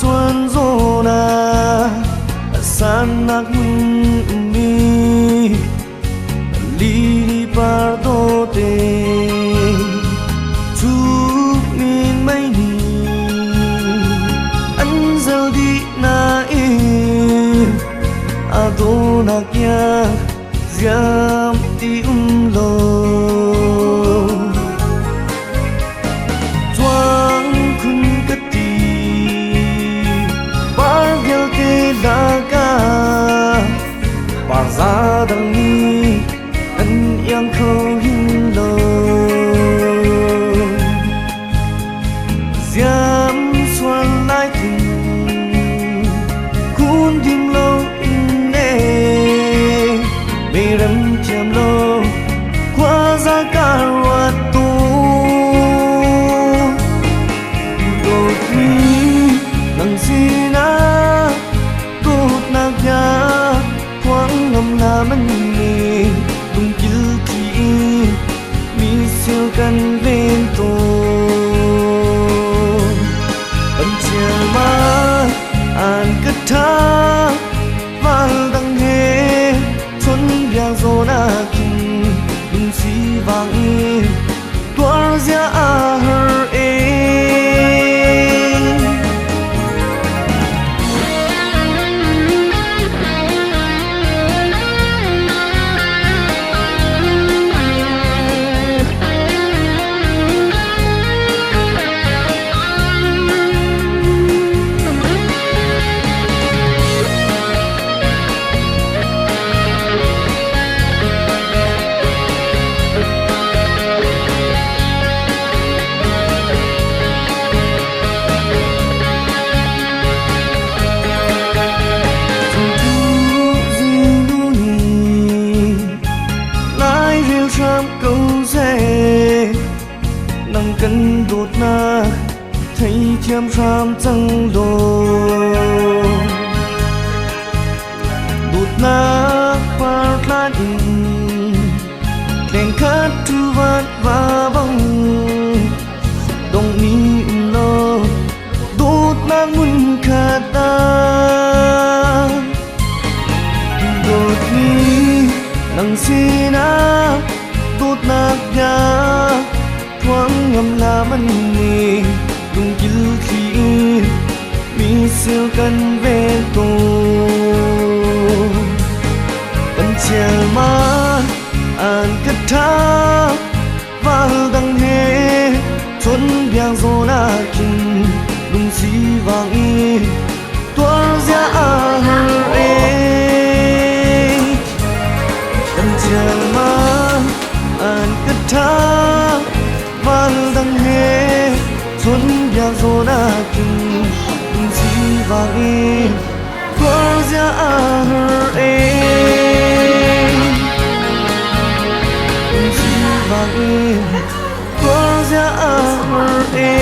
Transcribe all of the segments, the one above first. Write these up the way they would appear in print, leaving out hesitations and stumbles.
chuan zawn ah a sannak hmun ummi lili par dawte chuk min mei nih an zel dih nain a dawnak iang ziam ti um lo. Chuang khun ka ti par vialte lakah par za dang nih an iang kho hin lo. Ziam sual lai thin khun dim lo in ne merem thiam lo khua za ka ruat tu dawtmi nang sinah dawtnak bia phuang ngam la man ni lungkil thi mi sil kan ven tawn ban chial ma an ka tha val dang he chon bia zawn ah khin lungsi vang in tuar zia a har e. Lai rel hram ko seh nang kan dawtnak theithiam hram cang law dawtnak par tlan in tleng khat tu van va bang dong mi um lo dawtnak mun khat ta dawtmi nang sinah dawtnak bia phuang ngam la man ni lungkil thli mi sil kan ven tawn ban chial ma an ka tha val dang he chon biang zawn ah khin lungsi vang in tuar zia a har e. Kan chial ma an ka tha val dang he chon biang zawn ah khin lungsi vang in tuar zia a har e. Lungsi vang in tuar zia a har e.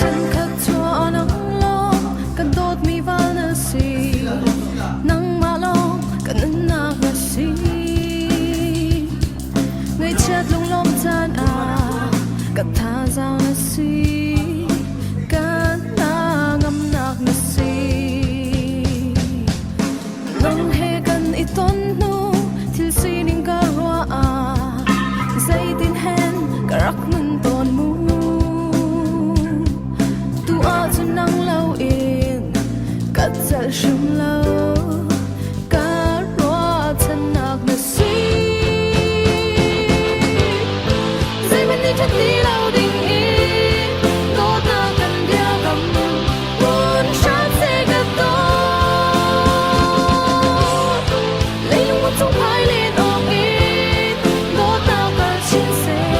Chankhat chuah nang lawng kan dawtmi val na si. Nangmah lawng kan nunnak na si. Ngaihchiat lunglawmh caan ah ka thazaang na si. Ka hnangamnak na si. Nang he kan i ton hnu thil sining ka ruah ah zeitin hen ka rak nun tawn mu. Tu ahcun nang loin ka celh hrim lo. Ka ruahchannak na si. Zeihmanh nih ṭhat ti lo ding in dawtnak kan biakam hmun hram seh ka dawt. Leilung van cung phai len awk in dawtnak kal chin seh.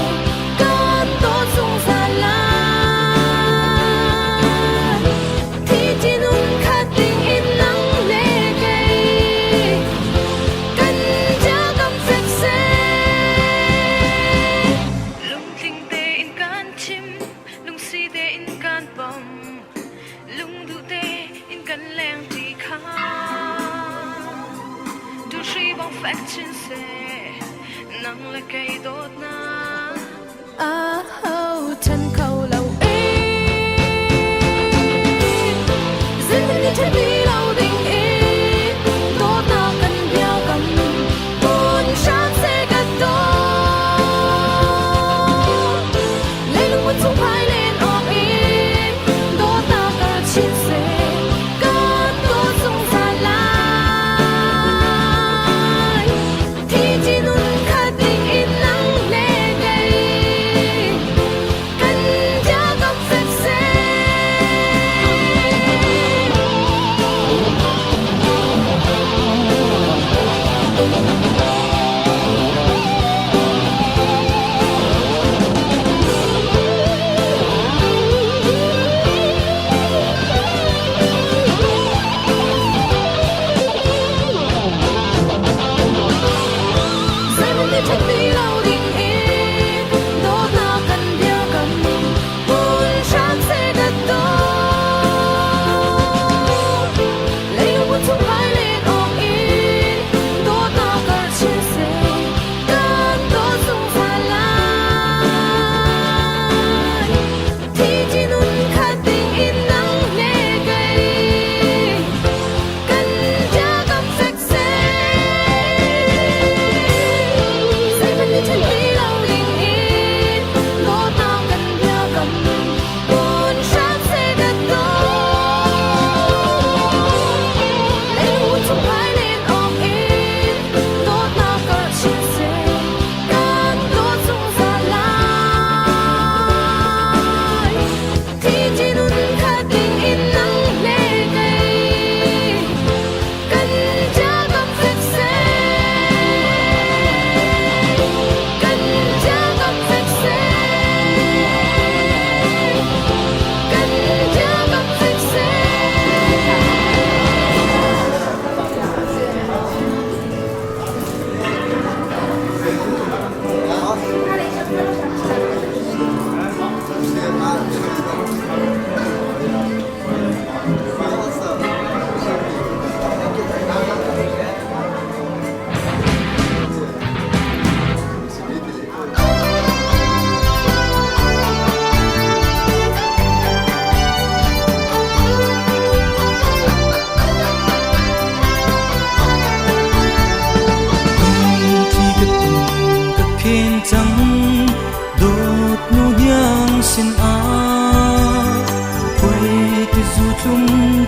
Dawt nu hniang sin ah khuai tizu thlum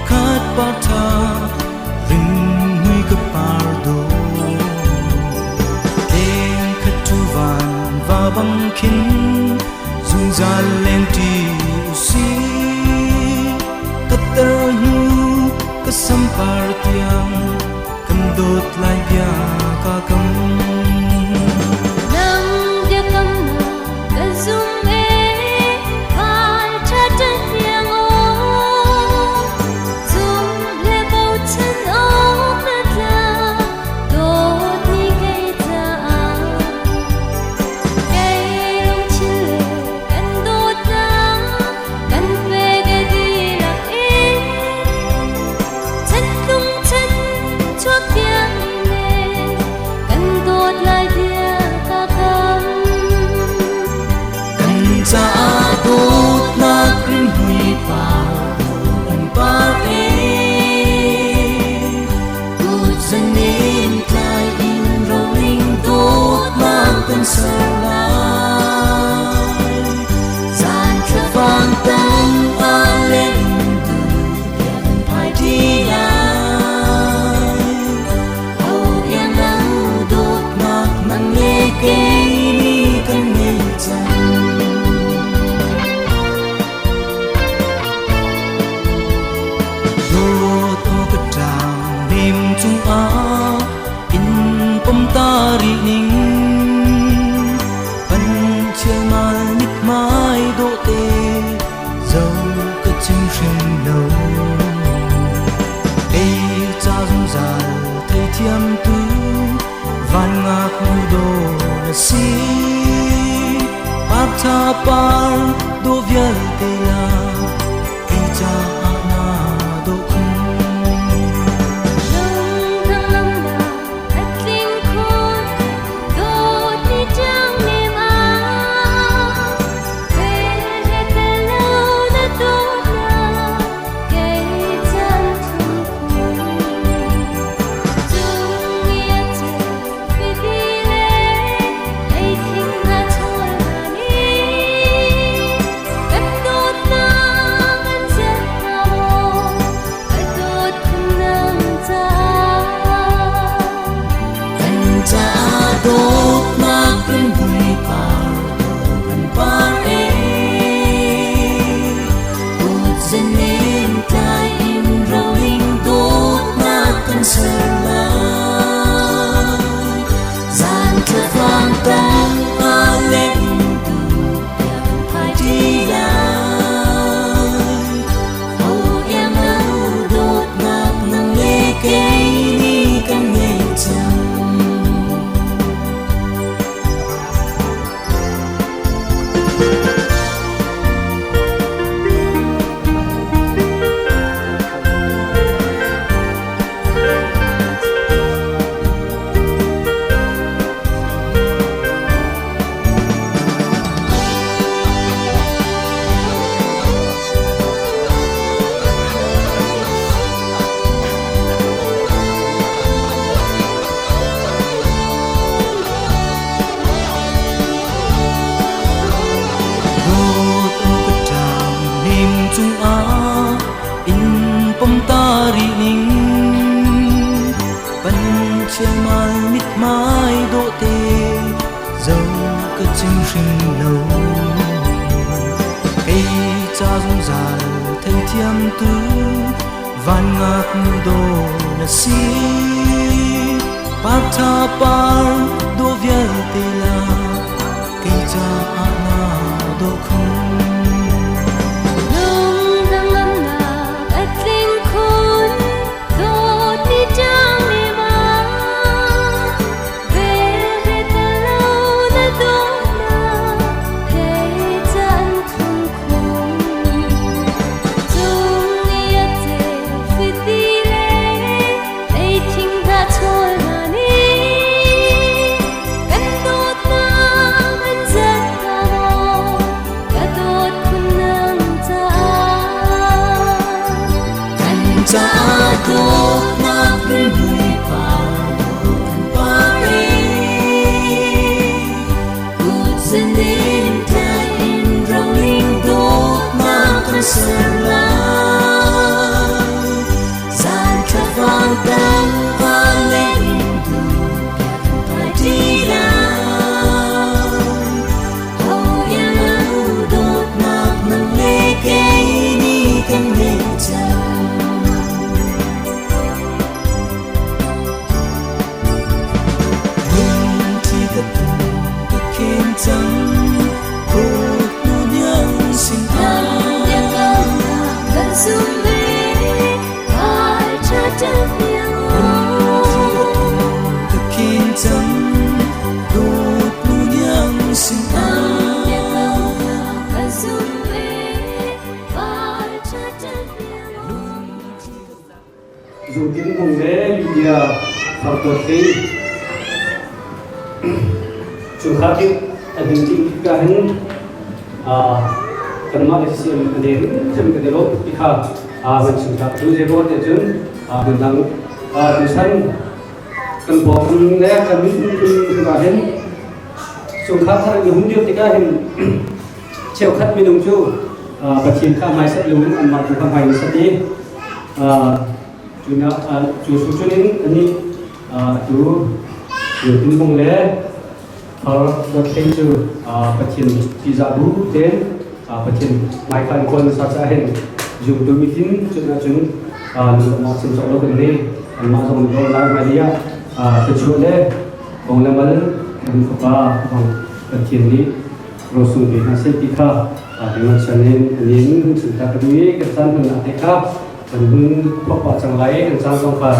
khat par tha ring mui ka par do Leng khat tu van va bang khin zungzal leng ti usi Ka tar hnu ka sampar tiang kan dawt lai bia ka kam. Nang biakam na ka zum e van tha ta tiang aw zum le bochan awk na tla dawt ni kei caah kei lungthin le kan dawtnak kan pek e dihlak in chan tlung chan chuak tiang le kan dawt lai bia ka kam. Kan caah dawtnak rimhmui par kan par e Kut zanen tlai in roling dawtnak kan ser lai Zan thlavang tang a len tu bia kan phai ti lai Ho iang lo dawtnak nang le kei nih kan ngei cang. Dawt aw ka ṭang nem cungah in pom ta rih ning Pan chialmal mithmai dawhte zo ka chim hrim lo Kei ca zungzal theithiam tu van ngaknu dawh na si Par tha par dawh vialte la kei caah na dawh khun. Lung hnangamnak a tling khun dawt ni ṭiang nem ah vel he tel lo na dawtnak kei caan thum khun cung i a ceu fidi le leithing hna chawl hna nih kan dawtnak an zelh hna maw ka dawt khun nang caah. Kan caah dawtnak rimhmui par dawh kan par e Kut zanen tlai in roling dawtnak kan ser lai Zan thlavang tang ah len tu bia kan phai ṭi lai Ho iang lo dawtnak nang le kei nih kan ngei cang. Dawt aw ka ṭang nem cungah in pom ta rih ning Pan chialmal mithmai dawhte zo ka chim hrim lo Kei ca zungzal theithiam tu van ngaknu dawh na si Par tha par dawh vialte la kei caah na dawh khun. Lung hnangamnak a tling khun dawt ni ṭiang nem ah vel he tel lo na dawtnak kei caan thum khun cung i a ceu fidi le leithing hna chawl hna nih kan dawtnak an zelh hna maw ka dawt khun nang caah. Kan caah dawtnak rimhmui par dawh kan par e Kut zanen tlai ser lai. Zan thlavang tang van le du kan phai ti lai. Ho ya lo dawtnak nang le kei nih kan ngei cang. Lungthli ka tum ka khen cang dawt nu hniang sin ah. Kan zum ve kai tha Lungthli ka tum ka khen cang dawt nu hniang sin ah. Kan zum ve kai tha Zungtin Hmung le Lydia Fartuat Hlei chungkhar dik a him ding tikah hin kanmah le CM a deng cem kan i lawm ti kha van chim ta cu zei ruang tiah cun hmundang tuchan kan pawng le kan min ah hin chungkhar thar in hum dir tikah hin cheukhat minung cu Pathian kha hmaisat loin anmah tu kha hmai an sat i cu su cunin anih atu Tinhmung le Thar Dawt Hlei cu Pathian ṭihzah bu tein Pathian hmaika in kawl hmasa caah hin zumtu mitin cun ahcun lungdongh sim cawk lo kan ni anmah zong nih lai hmailei ah thluachuah le kong le mal kan fapa Pathian nih rosung ve hna seh ti kha ringawn in an in hun chim ta ka duh i kan caan hmannak te kha kan hun thawk pah cang lai i kan caan zong kha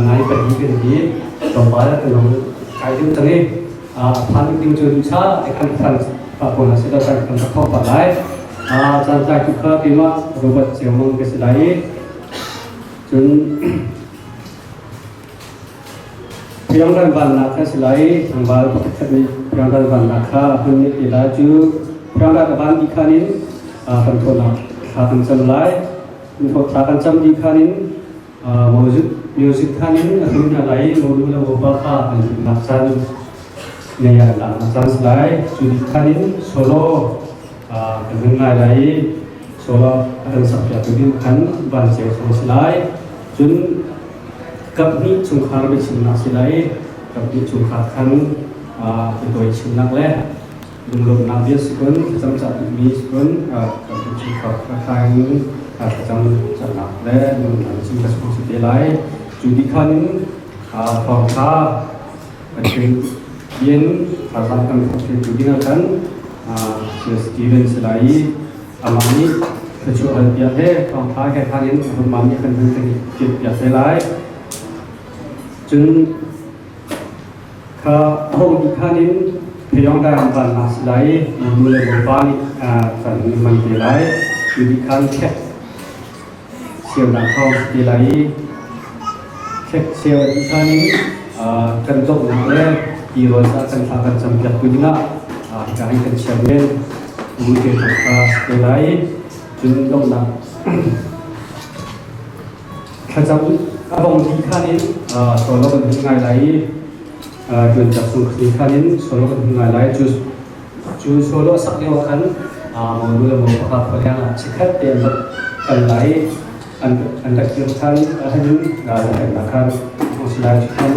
nai pahnih kan ti tlawmpal kan hong kai deuh cang i a phan ding cu duhsah te khan phan pah ko hna seh law kan rak thawk pah lai. Caan tlai tu kha keimah Robert Ceumang ka si lai i cun Fiangral vannak kha si lai, tlangval pakhatkhat nih fiangral vannak kha a hun nih te lai cu fiangral a van dih khan in kan thawhnak thla kan cam lai. Thla kan cam dih khan in music music khan in a hun hna lai i monu le mopa kha an hmuhnak caan nei ah laknak caan si lai. Cu dih khan in solo kan hun ngai lai i solo a kan sakpiaktu ding khan van ceu thawng si lai. Cun Kaphnih chungkhar biachimnak si lai. Kaphnih chungkhar khan titawi chimnak le lunglawmhnak bia si kun, thlacam cah duhmi si kun, kaphnih chungkhar kha in thlacam cahnak le lunglawmhnak chim ka si te lai. Cu ti khan in thawngtha Pathian in thazaang kan thawk tu ding ah khan Steven si lai i amah nih thluachuah hal piak he thawngtha he khan in rumam nih kan hun kan piak piak te lai. Cun kha hong ti khan in pheyong dai van na si lai i nu le bawipa nih kan man te lai. Cu ti khan khek siaunak thawng si te lai i khek siau ti khan in kan dawtnak le tirawl ca kan thla kan cam piak tu dingah hika hin kan chiah men mu te kha si te lai cun donghnak thlacam a bong ti khan in solo kan hun ngai lai i tuan cak sung khi khan in solo kan hun ngai lai cu cu solo sak lio ah khan mo nu le mo pakhat khualiang ah chikhat te an kal lai an rak kir than ahhin na khan silai cu khan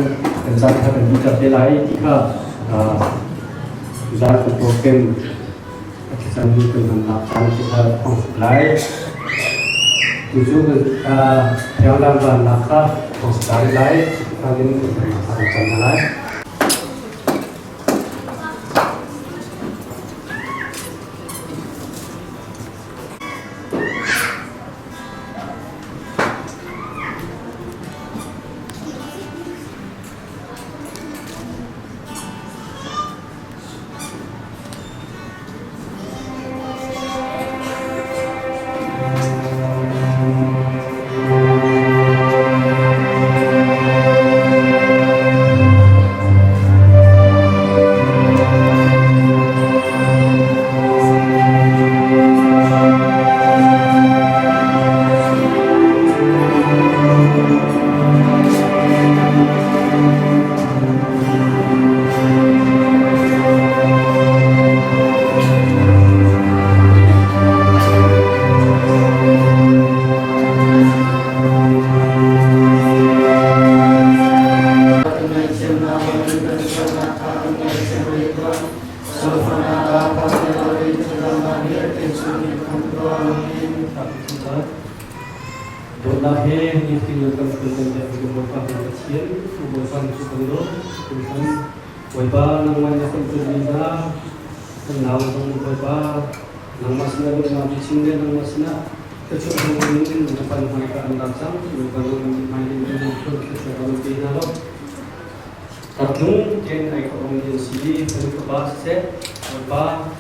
kan zan kha kan dih te lai ti kha zan kan program a thlacam kan hmannak caan ti kha thong lai tu cu thianglam vannak kha thong lai khan in kan cam lai. Dawtnak he nifatin kan kan kan kan kan Bawipa kan Pathian Bawipa na cu kan lawm kan Bawipa nangmah na kan mi hna kan nau zong Bawipa nangmah sinah dawtnak bi chim le nangmah sinah thluachuah hmu in na pan hmai ka an rak cang Bawipa nangmah hmai in kan thluachuah kan pe hna lo Tartlung tein ai kho mi an si kan fapa siseh Bawipa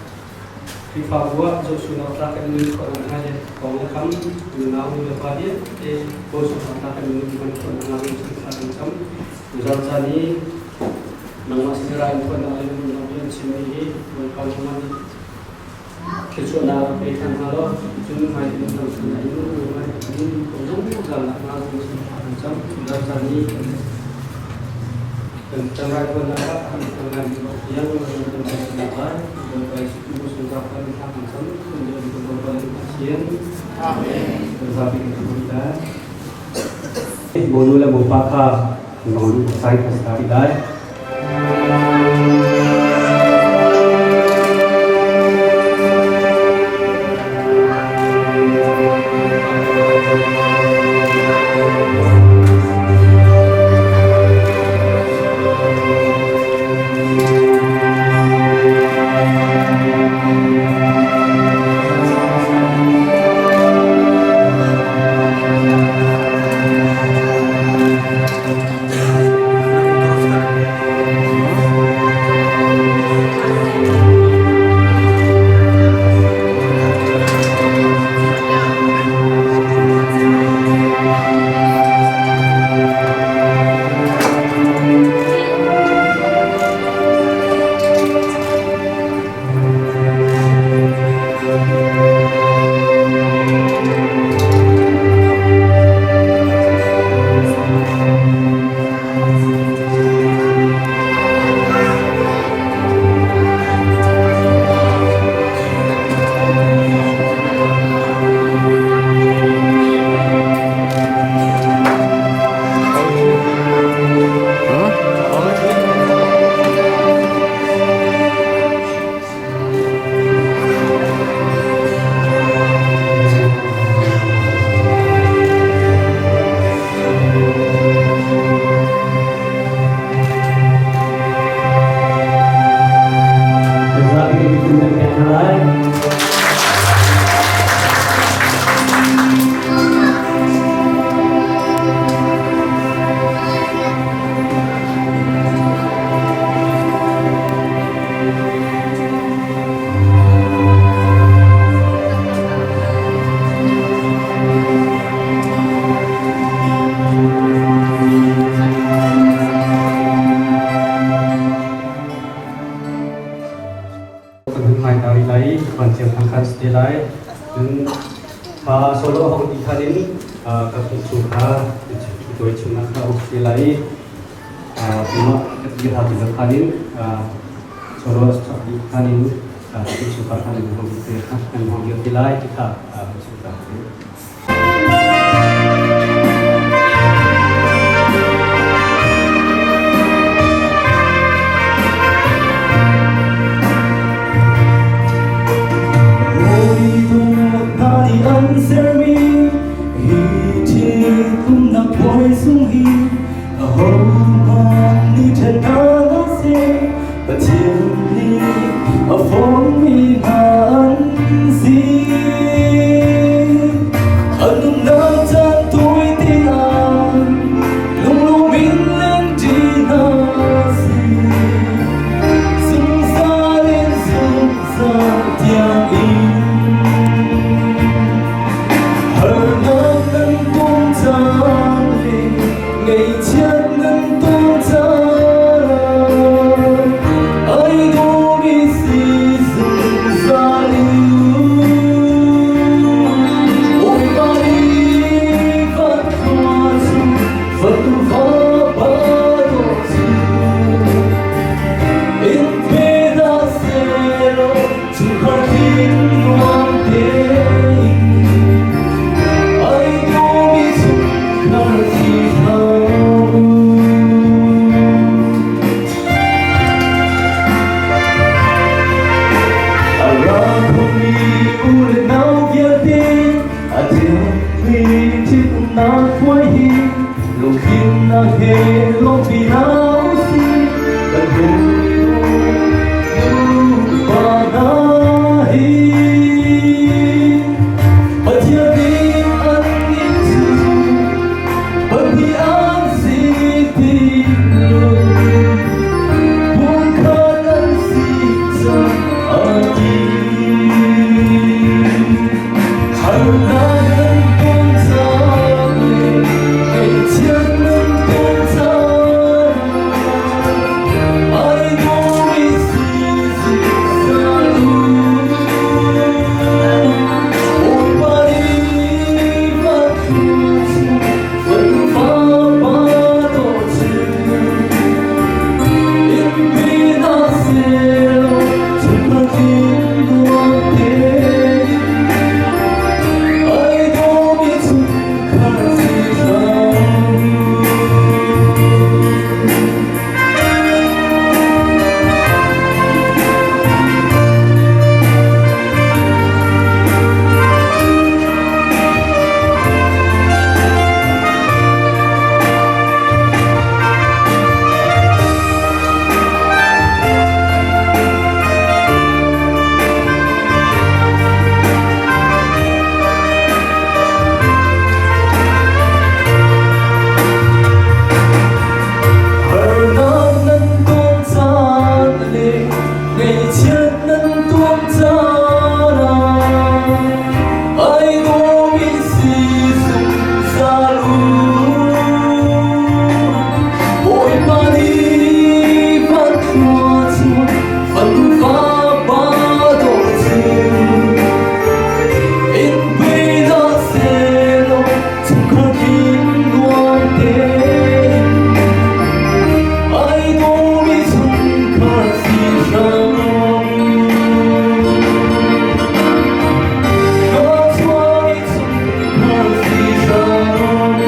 Khrihfabu ah zohchunhawk tlak kan nun khawh nakhnga le kong le kam nunau nulepa vialte bawhchunhawk tlak kan nun hman khawh nakhnga lungchung kan cam. Tuzarh caan i nangmah sin ra in phuannak le nunnak bia an chimmi hi Bawipa nangmah nih thluachuahnak rak pe ṭhan hna law cun hmailei in lamhruainak in nangmah nih kan khawh zungzal nakhnga lungchung kan cam. Tuzarh caan i kan raithuannak ah kan ngai tiang kan kan lai. Bawipa Jesuh Khrih sungzak kan thla kan cam. Bawipa Pathian. Amen. Zapi kan thuri lai. Bonu le Bawipa kha nong sai kha sa lai. Kan hun hmai ta rih lai i van cio thang khan si te lai. Cun kha solo hong ti khan in ka hmuh chung kha tawi chungah kha uk te lai i keimah ka ti ha ti khan in solo sak dih khan in chung khan in hong te kha kan hong ti lai ti kha chung ta. An sermi hi ṭhitumnak puai sung hi ahohmanh nih ṭhen hna seh, Pathian nih a fawmmi hna an si. A nunnak caan tawi te ah lunglawm in lengṭi hna sih. Zungzal in zungzal tiang in harnak nan ton caan le ngaihchiat nan ton caan ai dawmi si zungzal in Bawipa nih van khua cu fanu va pa dawh cu in pe hna sehlaw chungkhar thin nuam. Ṭhitumnak puai hi lungtlinnak he lawmhpi hna usih. Kan nupa hna hi Pathian nih annih cu pahnih an si ti lo. Pumkhat an si cang a ti. Harnak nan ton caan le ngaihchiat nan ton caan ai dawmi si zungzal u. Bawipa nih van thlu cu van fapa dawh cu in pi hna seh law chungkhar tling nuam tein ai dawmi chungkhar si hram u. Harnak nan ton caan le ngaihchiat nan tuar caan ah ai dawmi si zungzal u. Bawipa nih van thlua cu fanu fapa dawh cu in pe hna seh law chungkhar tling nuam tein ai dawmi chungkhar si hram. Thluachuahmi chungkhar si hram.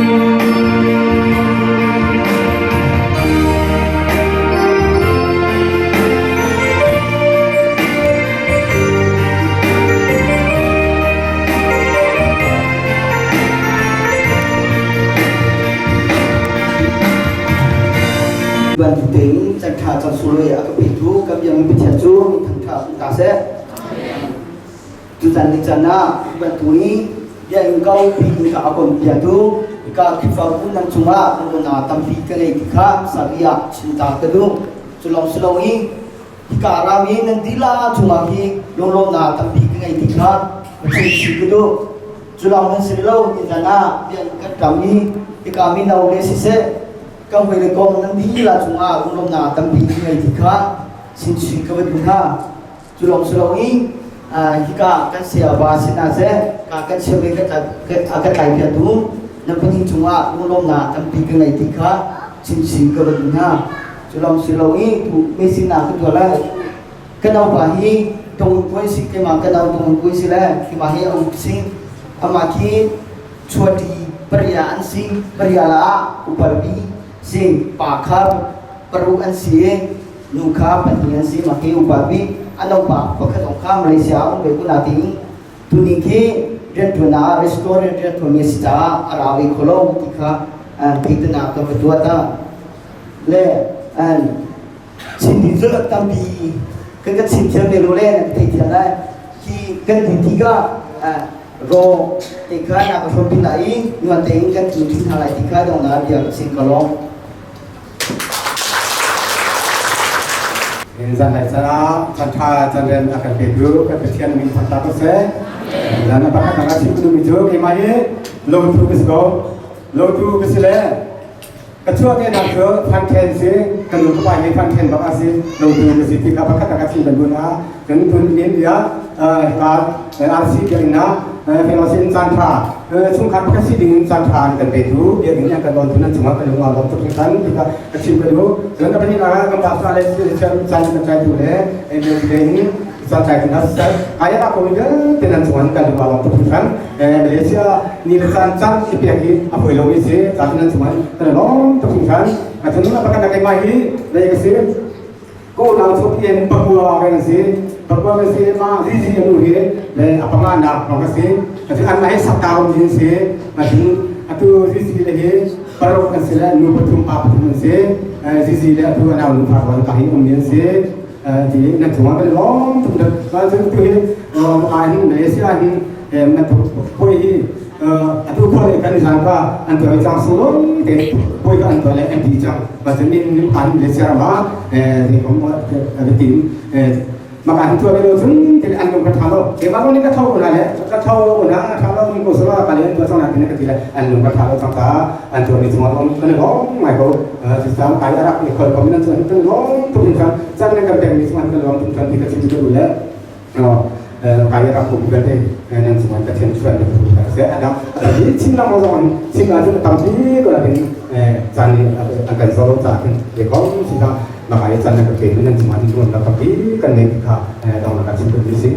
Bantukin cantha can sului a ka petu kan biakmi Pathian cu thangtha um ta seh. Tutan ni can ah bantu i biakinn kau pi in ka akon piatu ka Khrihfabu nan cungah lungna tampi ka ngei ti kha sabia chim ta ka duh. Culong silo i hika ram i nan dila cungah hi lunglawmnak tampi ka ngei ti kha ka chim si ka duh. Culong nan si lo ni zan ah biakinn kan ṭam i hika mino le siseh kan hawi le kong nan dila cungah lunglawmnak tampi ka ngei ti kha chinchin ka va duh hna. Cu lawng si lo i hika kan sayapa sinah seh ka kan chim i a ka tlaipiatu na pahnih cungah lunglawmnak tampi ka ngei ti kha chinchin ka va duh hna. Cu lawng si lo i tu mesinah ka tuah lai. Ka naupa hi tungun puai si keimah ka nau tungun puai si le keimah hi a up si amah khi chuati paria an si paria la ah upalpi si pa kha paruk an si i nu kha pahnih an si mah hi upa bik a naupa pakhat zong kha Malaysia ah um ve ko natin tuni khi rianṭuan ah restaurant rianṭuanmi a si caah a ra ve kho lo ti kha theihternak ka va tuah ta le Chin mi cu tampi kan kan chim thiam ve lo le nan thei thiam lai hi kan ti tikah raw te kha na ka hrawm pin lai i nuan tein kan tlu hna lai ti kha dong na bia ka chim ka lawm. Zanlei caah chan ṭha canrem a kan petu kan Pathian min thangṭhat ko seh. Zan pakhat nak a chim duhmi cu keimah hi lotu ka si ko. Lotu ka si le ka chuahkehnak cu Phan si ka nu ka pa hi Phan bak a si lotu ka si ti kha pakhat nak a chim kan duh na kan tun India hika RC biakinn ah fellowship in caan ṭha chungkhar pakhat si ding in caan ṭha an kan petu biakinn an kan lawn tu nan cungah kan lung aa lawm tuk hringhran ti kha ka chim ka duh cun a pahnih ah kan pastor le caan kan tlaitu le in caan tlaitu hna siseh aya ko mi vialte nan cungah kan lung aa lawm tuk hringhran Malaysia ni le caan caan i pek hi a fawi lomi si caan nan cungah kan lawm tuk hringhran a cun pakhat nak keimah hi lei ka si ko nau chok in pakua kan si pakua kan si ma zizi anu hi le apanga nak ka si atu an mai sakta um hin si atu atu. Atu Zizi le hi paruk an si le nu pathum pa pathum an si. Zizi le atu a nau nu fa rual ka hi um an si. Ti na cungah kan lawm tuk dak. Ma cu tu hi a hin Malaysia hin na poi hi atu khua le kan zan ka an tuai cang suloi te poi ka an tuai le an ti cang. Ma cu nin an Malaysia ma kom tin maka an tuah lo cun tin an lung ka tha lo keimah zong nih ka tho una le ka tho una tha lo mi ko sala ka le an tuah cang na tin ka ti le an lung ka tha lo cang ka an tuah mi cungah zong kan lawm ngai ko cu kai arak ni khol kom nan cun kan lawm tuk in kan chan nan kan pek mi cungah kan lawm tuk kan ti ka chim ka du le kai arak kum vialte nan cungah ka thian chuan ka thu ka se adang hi chin lam zong chin la cun tampi ko la tin chan ni an kan zo cha tin le kom sin maka i can ka pe nan cungah hin ruan tampi kan nei kha dong na kan chim kan si.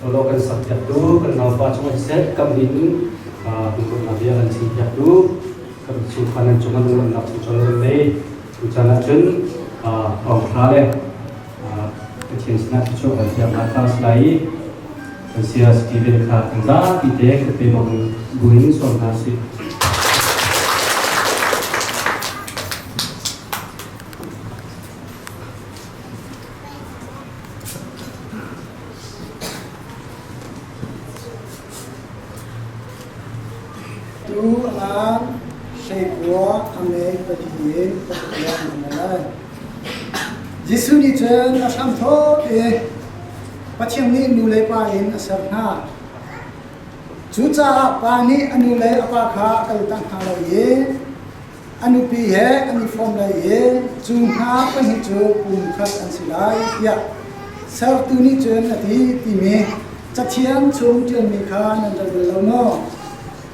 Solo kan sak piak tu kan naupa chung siseh kam in na bia kan chim piak tu kan chungkhar nan cung an nak chung chol nei tu chan ah cun thawng thla le Pathian sinah thluachuah kan piaknak kha a si lai i kan saya Steven kha kan zapi te kan pe bang buin sawm hna sih. Tu ah hleikua a ngei pali in pakhat an lai. Jesuh nih cun a hramthawk i Pathian nih nu le pa in a ser hna. Cucaah pa nih a nu le a pa kha a kaltak hna lo i a nupi he an i fawm lai i cu hna pahnih cu pum khat an si lai tiah sertu nih cun a ti timi Cathiang chung ṭialmi kha nan rel bal lo maw?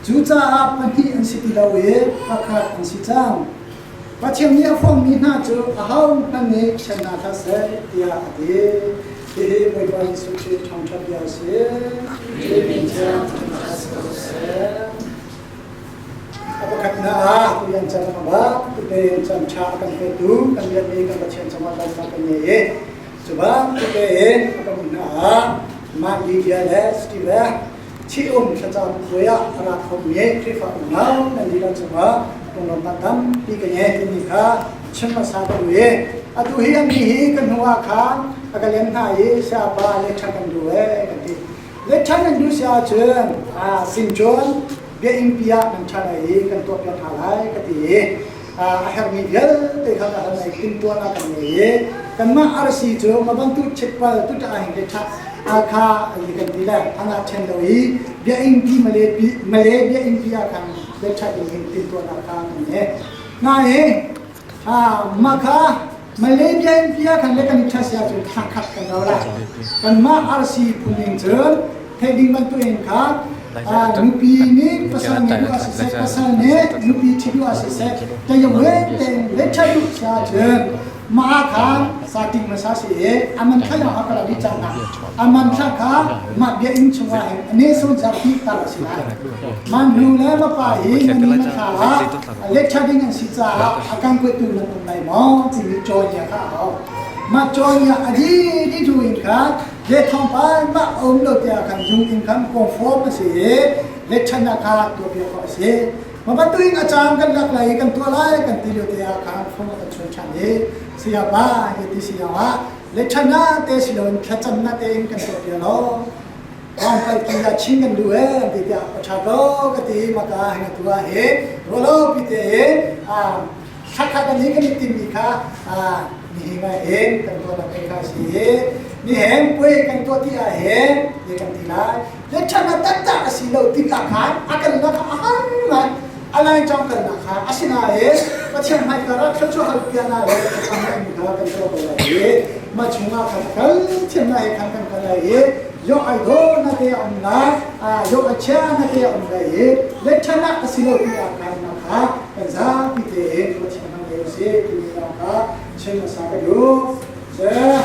Cucaah pahnih an si ti lo i pakhat an si cang. Pathian nih a fawmmi hna cu ahohmanh nih ṭhen hna hlah seh tiah a ti. Hihi Bawipa Jesuh Khrih ṭhangṭhat bia a si. Min thiang thangṭhat si ko seh. A pakhatnak ah tuyan caan a bak tute caan ṭha a kan petu kan biakmi kan Pathian cungah lawmhnak kan ngei i cu bak tute in a kan hna ah mah Lydia le Steve Ṭhi-um thlacam puai ah a ra khomi Khrihfa unau nan dihlak cungah lunglawmhnak tampi ka ngei timi kha chim hmasa ka duh i atu hi an hi kan hnu ah khan a ka lem hna i sayapa lecture kan duh ee kan ti. Lecture nan duh si ahcun singcun biainn-pi ah nan ṭha lai i kan tuahpiak hna lai ka ti i a herhmi vialte kha ka hal i timhtuahnak kan ngei i kanmah RC cu ma bantuk chitpal tuṭah ahhin le ṭha kha kan ti le thana ṭhen lo i biainn pi Malay pi Malay biainn pi ah khan le ṭha ding in timhtuahnak kha kan ngei. Nain mah kha Malay biainn pi ah khan le kan i ṭha si ahcun thla khat kan rau lai. Kanmah RC phun ning cun theih ding bantuk in kha nupi nih pasal nih duh ah siseh pasal nih nupi ṭhi duh ah siseh tayawin tein le ṭha duh si ahcun mah kha sating hmasa si i aman thla yong hakala di cang na aman thla kha mah bia inn chungah hin ane son zar ti tar a si lai man hnu le ma pa hi mani man thla ah le ṭha ding an si caah a kan kuatu nan um lai maw timi cawn ya kha a hau mah cawn ya adi di du in kha Le thawngpang mah a um lo tiah khan zung in khan conform a si i letṭhannak kha tuahpiak khawh a si. Mah bantuk in a caan kan lak lai i kan tuah lai kan ti lio te ah khan phone a kan chun ṭhan i sayapa hi ti si ah letṭhannak te si loin thlacamnak tein kan tuahpiak lo. Thawngpal ki ah chin kan duh ee an ti tiah a ṭha ko ka ti maka hin atu ah hin rualo pi tein thlakhat an hi kan i timmi kha nihin ah hin kan tuahnak thei kha si i nihin puai kan tuah ti ah hin ti kan ti lai le ṭhatnak taktak a si lo tikah khan a kan lak a har ngai a lai cong kan nak kha asinain Pathian hmaika ah thluachuah hal piana le thlacam mi kha kan tuah ko lai i mah chungah khan kal thiamnak he khan kan kal lai i yo ai do na te a um lai yo a chia na te a um lai i le ṭhatnak a si lo ti ah khan kha kan zapi tein Pathian hmang lio si timi lawng kha chim hmasa ka duh. Cun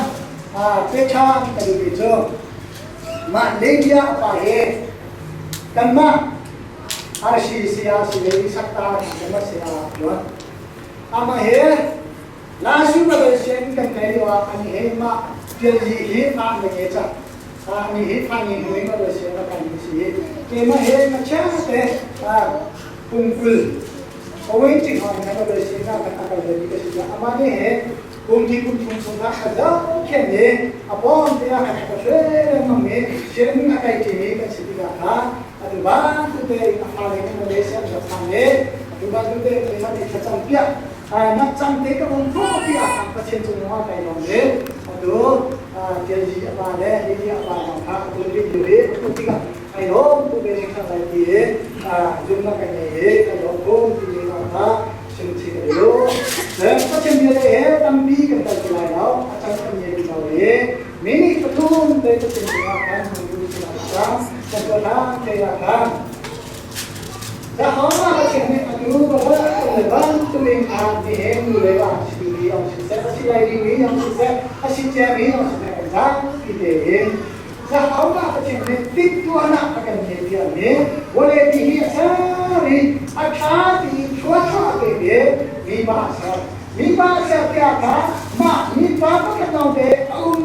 peṭha ka duhmi cu mah Lydia a pa hi kanmah RCC ah si le sakta kanmah si ah tuan. Amah hi Lasu Malaysian kan kai lio ah ani he mah Tialzi hi mah na nge cang. Ani hi phangi hui Malaysia ka kai mi si. Keimah he ma chia te kum 20 Kawin cing hon kan Malaysia na kan akal le mi ka si. Ama ni he kum thi kum thum chung ah a zau khen ni a pawm te ah kan ka hre lengmang mi sian a kai ti mi kan si tikah kha atu ban tu te a fa le kan Malaysia an rak sang i atu ban tu te keimah nih thlacam piak nak cang te ka um tho ti ah Pathian cung ah kai lawm i atu Tianzi a pa le Lili a pa zong kha atu video hi a hmuh tikah ai lawm tu ve kha lai ti i zumnak kan ngei i kan lawm khum ti mi kha chim chih ka duh. Pathian bia le he tampi kan kal ti lai lo, a cang kan ngei lo i minute 3 te Pathian cungah khan hmang duh si kan tuah hlan te ah khan Zahawma Pathian nih atu ka le bantukin ah nihin nu le va si mi ong siseh, a si lai dingmi ong siseh, a si ciami ong siseh kan zapi tein Zahawma Pathian nih timhtuahnak a kan ngeihpiakmi vawlei ti hi a ser i a ṭha ti thluachuah a pek i mipa a ser. Mipa a ser tiah kha mah mipa pakhat lawngte a um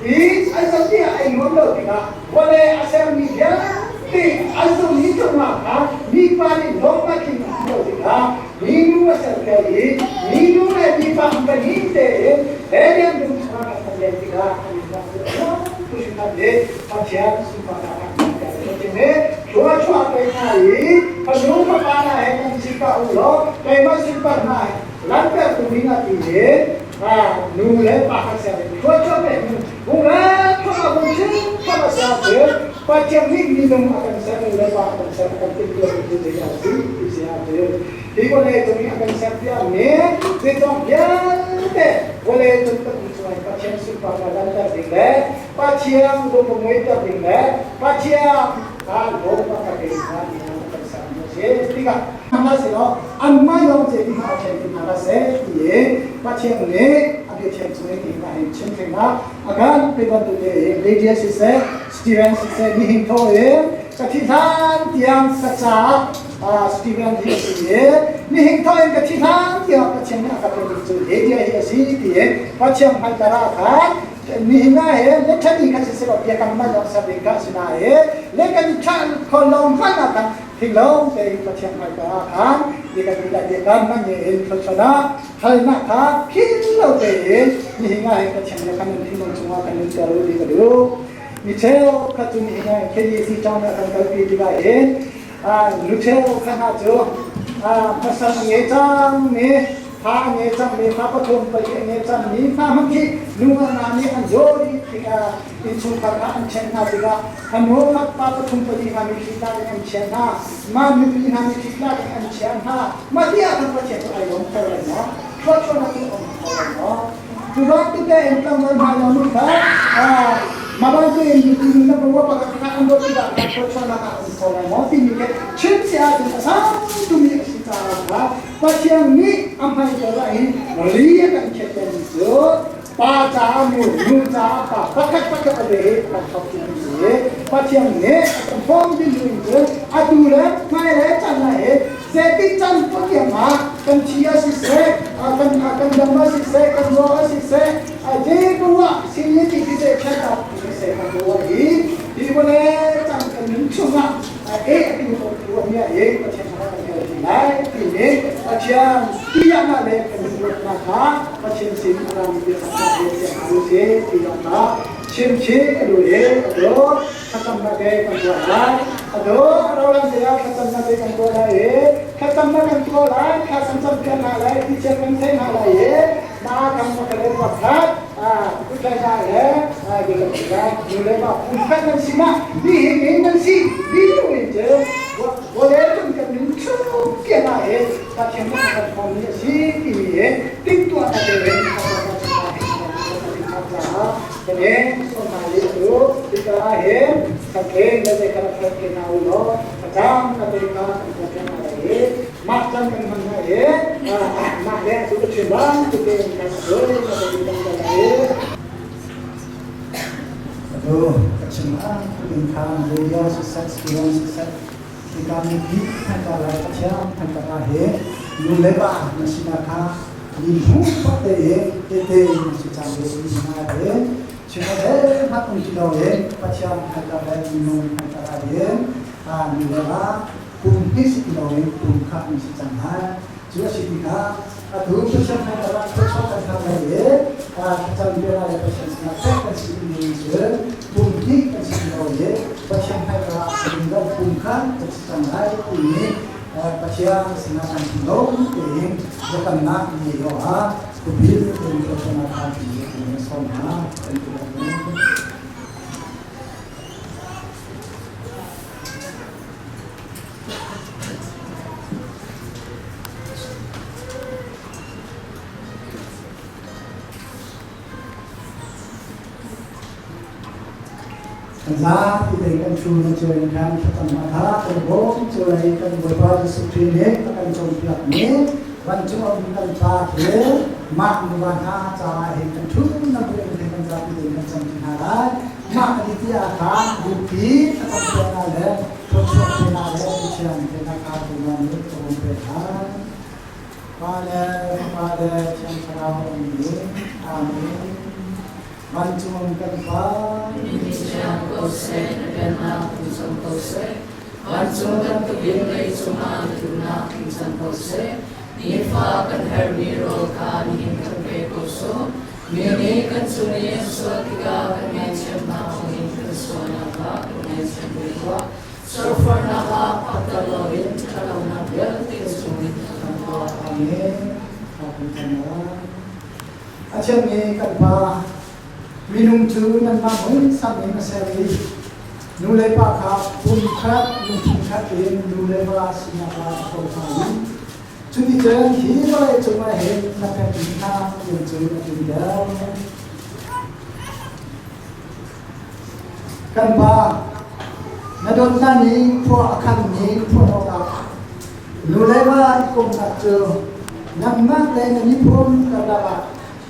i an zoh tiah ai nuam lo tikah vawlei a sermi vialte an zummi cungah kha mipa nih lawmhnak in a hmuh tikah minu a serter i minu le mipa an pahnih tein Eden dum chungah kan kan len tikah an i nuam tu hrimhrim nih Pathian sunparnak ah kan kan i thluachuah pe hna i fanu fapa hna he kan si pah u law keimah sunparnak he lanhtertu ding ah ti in nu le pa kan ser in thluachuah pe hnu Pathian nih minung a kan ser le pa a kan ser a kan timhtuah mi cu zeidah a si ti si ahcun hi vawlei cung i a kan ser piakmi zeizong vialte vawlei cung kan um chungah Pathian sunparnak langhter ding le Pathian lungmuiter ding le Pathian kha lawm a ka pe hna minung a kan ser mi a si tikah hna selaw anmah lawng ce ti hna a ṭhen ti hna seh ti i Pathian nih a biathiang chung in hi hin chim hrim ah a kan pe bantuk te Lydia siseh Steven siseh nihin tho in ka thi hlan tiang ka caah Steven hi a si i nihin tho in ka thi hlan tiang Pathian nih a ka pek cu Lydia hi a si ti in Pathian hngalhter ah khan nihin ah hin le ṭhani kha siseh law biakam man lawng ser ding kha a si nain le kan i ṭhan kho lo hmanh ah khan thinglawng tein Pathian hmaika ah khan biakam le biakam man in thluachuah halnak kha philh lo tein nihin ah hin Pathian nih kan thinlung chungah kan nunter u ti ka duh. Mi cheu khat cu nihin ah hin KDC town ah kan kalpi tikah hin nu cheu khat hna cu pasal a ngei cangmi fa a ngei cangmi fa pathum pali a ngei cangmi fa hmanh khi nu hna nih an zaw dih tikah innchungkhar kha an ṭhen hna tikah a nu pa pathum pali hna mitthli tlak in an chiah hna mah nupi hna mitthli tlak in an chiah hna mah ti ah khan Pathian cu ai lawm kho lai maw thluachuahnak in um kho lai maw cu bantuk tein tlangval hna lawng nih kha mah bantuk in nupi nu na pa pakhat kha an dawt tikah kha thluachuahnak ah um kho lai maw timi khi chim si ahcun a sang tumi a si caah kha Pathian nih a hmaikal ah hin ri a kan khiahtermi cu pa caah nu, nu caah pa pakhat pakhat a ve i kan thawk ti si. Pathian nih a kan form ding in cun atu le hmai le can ah hi zeitik can poh ah kan thi a siseh, kan kan dam a siseh, kan ruak a siseh, zei poah sin ti siseh, ṭhatnak ti siseh kan ruah i hi vawlei cang kan nun chungah e atu tu mi ah hin Pathian kan hel ti lai timi Pathian tiah le kan ruatnak kha Pathian sin a rami biaknak he tiah hu si ti zong kha chim chih ka duh i ado thlacamnak he kan tuah lai ado rolam te ah thlacamnak he kan tuah lai i thlacamnak kan tuah lai thla kan cam piak hna lai ti chiat kan thei hna lai i na kan pakhat le pakhat kuthlai le nu le pa pumkhat nan si ma mi hi min nan si mi tu in cu vawlei cung kan min chung tiang ah hin Pathian nih kan hmangmi a si timi hi timhtuahnak tein kan sawmhna li cu hika ah hin saklen le zei kha khat ke hna u law caan ka te kha kan tuah hna lai i mah caan kan hman hna i mah le cu ka chim bang tu tein kan doi na te kan lai i Atu ka chim ah in khan radio siseh student siseh hika mipi thanka lai Pathian thanka he nu le pa na sinak kha Lim hmu bak te in tete in si cang ve si na te chim he mat um ti lo in Pathian khatar le minung khatar ah hin nu le va kum hnih si ti lo in kum khat in si cang lai. Cu a si tikah atu Pathian khatar ah thluachuah kan hal lai i thlacam bia le Pathian sinah pek kan si timi cun kum hnih kan si ti lo i Pathian hmaika ah lungdong kum khat kan si cang lai timi Pathian sinah kan thinlung tein biakamnak ngei awkah kupil in thluachuahnak kha kan sawm hna. Kan ti Kan zapi te kan thu na cio in khan thlacamnak kha kan bawm cio lai. Kan Bawipa Jesuh Khrih nih a kan cawnpiak mi vancung a um kan Pa khi mah nuva hna caah hin kan thu na bu in kan zapi te kan cam hna lai. Mah a ti ah khan bupi thlacam piaknak le thluachuah penak le Pathian penak kha keimah nih ka hung pek lai. Pa le Fapa le Thiang Thlarau an min. Amen. Vancung kan Pa. Min thiang ko seh, na pennak tlung cang ko seh. Vancung bantukin leicung ah na duhnak tling cang ko seh. Nifa kan herhmi rawl kha nihin kan pe ko sawh. Mi nih kan cung i an sual tikah kan ngaihchiatnak chungin kan sualnak kha kan ngaihchiat ve tuah. Surfarnak ah phakter loin ṭhatlonak vialte chungin kan tuah. Amen. A thiangmi kan Pa, minung cu nanmah muisam in a ser i nu le pa kha pum khat lungthin khat in nu le va sinak ah a ko hna i cuticun hi vawlei cungah hin na pekmi hna rian cu na ṭunter. Kan Pa, na dawtnak nih khua a khanmi phuan awkah nu le va i komhnak cu nangmah le na miphun karlak ah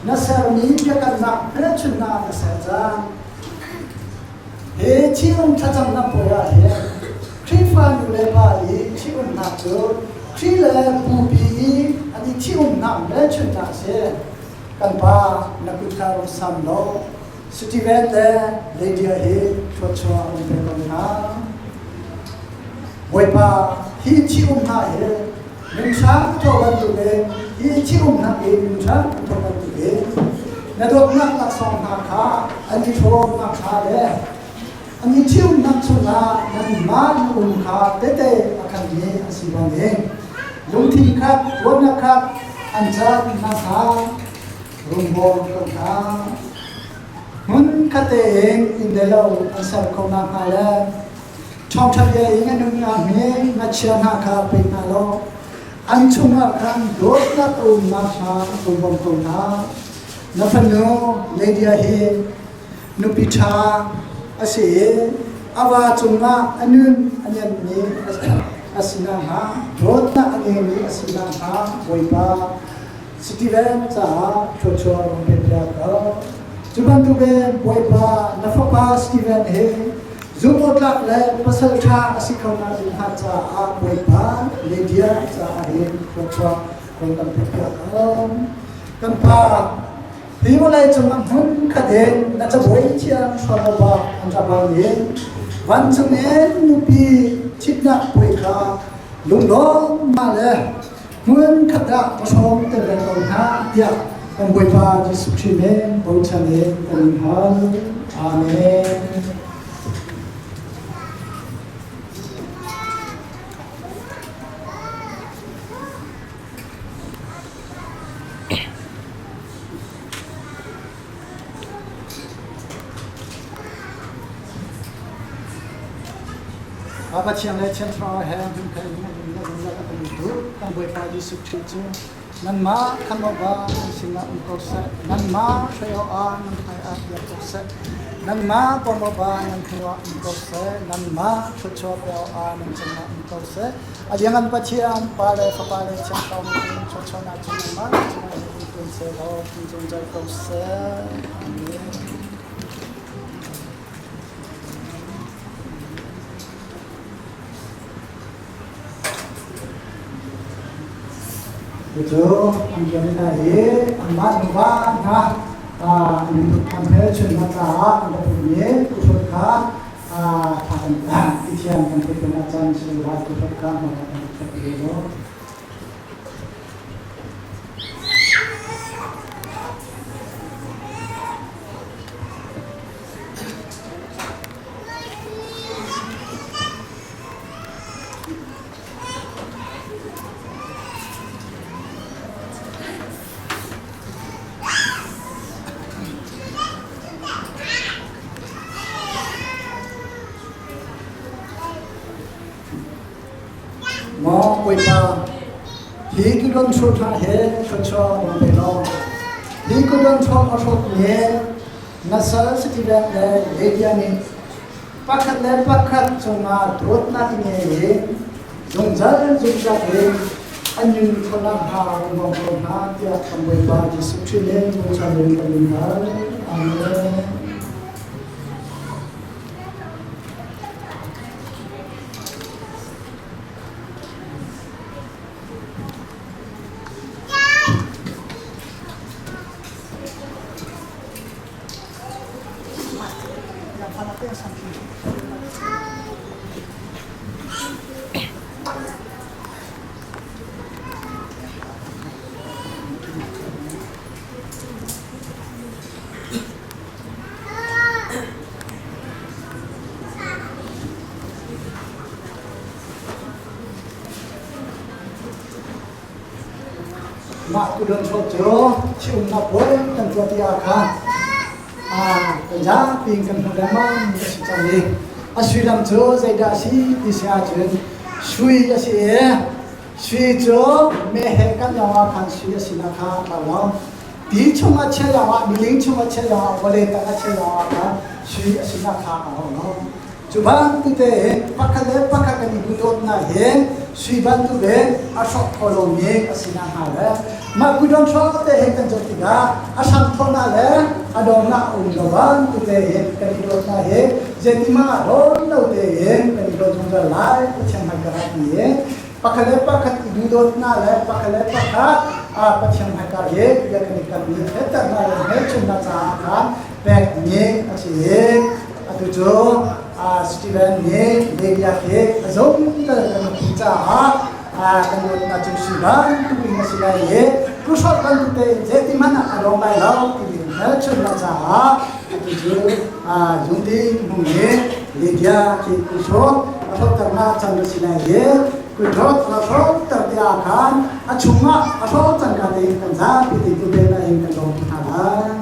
na sermi biakamnak hmelchunhnak na ser cang. Hi ṭhitum thlacamnak puai ah hin Khrihfa nu le pa i ṭhitumnak cu Khrih le Bupi i an i ṭhitumnak hmelchunhnak a si. Kan Pa, na kut kha rung sam law Steven le Lydia hi thluachuah an pe ko hna. Bawipa, hi ṭhium hna hi nunhrang thaw bantukin hi ṭhium hna hi nunhrang thaw bantukin na dawtnak laksawng hna kha an i hrawmnak kha le an i ṭhiumnak chungah nanmah na um kha tehte a khanmi a si bangin lungthin khat ruahnak khat an cat nakhnga Rungbawm ko hna. Hmun khat tein inn le lo an ser kho nakhnga le ṭhawngṭha bia in an umnak hi ngakchia hna kha pe hna law an chungah khan dawtnak a um nakhnga rung bawm ko hna. Na fanu Lydia hi nupi ṭha a si i a va cungah a nun a nemmi a si nakhnga dawtnak a ngeimi a si nakhnga Bawipa Steven caah thluachuah rung pe piak ko. Cu bantukin Bawipa na fapa Steven hi zumhawktlak le pasal ṭha a si kho nak ding hnga caah Bawipa Lydia caah hin thluachuah rung kan pe piak ko. Kan pa, hi vawlei cung ah hmun khat in na cabuai thiang hrawm an rak bang in vancung in nupi thitnak puai kha lunglawm ma le Hmun khat ah ka hrawm te ve ko hna tiah kan Bawipa Jesuh Khrih min bochan in kan in hal. Amen. Pathian le Thiang Thlarau he hmun khat in an um le kan tu kan Bawipa Jesuh Khrih cu nanmah khan awkah nan sinah um ko seh nanmah hrei awkah nan hmaiah biak ko seh nanmah bawm awkah nan hnuah um ko seh nanmah thluachuah pe awkah nan cungah um ko seh a liangan Pathian Pa le Fapa le Thiang Thlarau min thluachuahnak cu nanmah cungah um kun seh law kun zungzal ko seh. Amen. Cucu an rian hna hi anmah nuva hna an an hmelchunhnak caah an rak ummi tuhrut kha thla kan i thiam kan theih ah caan si lai tuhrut kha hmang kan rak ve lo. Maw Bawipa, hi kudon ṭha ṭha he thluachuah rung pe law, hi kudon ṭha a hrawk mi na sal Steven le Lydia nih pakhat le pakhat cungah dawtnak i ngei i zungzal zungzal in an nun khawhnak hnga rung bawm ko hna tiah kan Bawipa Jesuh Khrih in bochan in kan in hal. Amen. Mah kudon chawt cu ṭhiumnak puai kan tuah ti ah khan kan zapi in kan hmuh lengmang mi a si cang i a suilam cu zeidah a si ti si ahcun sui a si i sui cu meheh kan lawng ah khan sui a sinak kha a tlau lo. Ti chung a chia lawng ah miling chung a chia lawng ah vawlei tang a chia lawng ah khan sui a sinak kha a hau lo. Cu bantuk tein pakhat le pakhat kan i duhdawtnak hi sui bantuk in a hrawk kho lomi a si nakhnga le mah kudon hrawk te he kan zoh tikah a hram thawhnak le a dawrnak a um lo bantuk tein kan i dawtnak hi zeitimah ah dawn lo tein kan i dawt zungzal lai Pathian hmaika ah ti in pakhat le pakhat i duhdawtnak le pakhat le pakhat Pathian hmaika hi bia kan i kammi fehternak le hmelchunhnak caah khan pekmi a si i Atu cu Steven nih Lydia hi a zungzal kan nupi caah kan dawtnak cu si bantuk in a si lai i tuhrolh bantuk tein zeitihmanh ah a dong lai lo timi hmelchunhnak caah atu cu zungding hmung nih Lydia khi kuhrot a hlawhternak can a si lai i kuhrot a hlawhter te ah khan a chungah a hlawh cangka tein kan zapi te tu in kan lawm hna lai.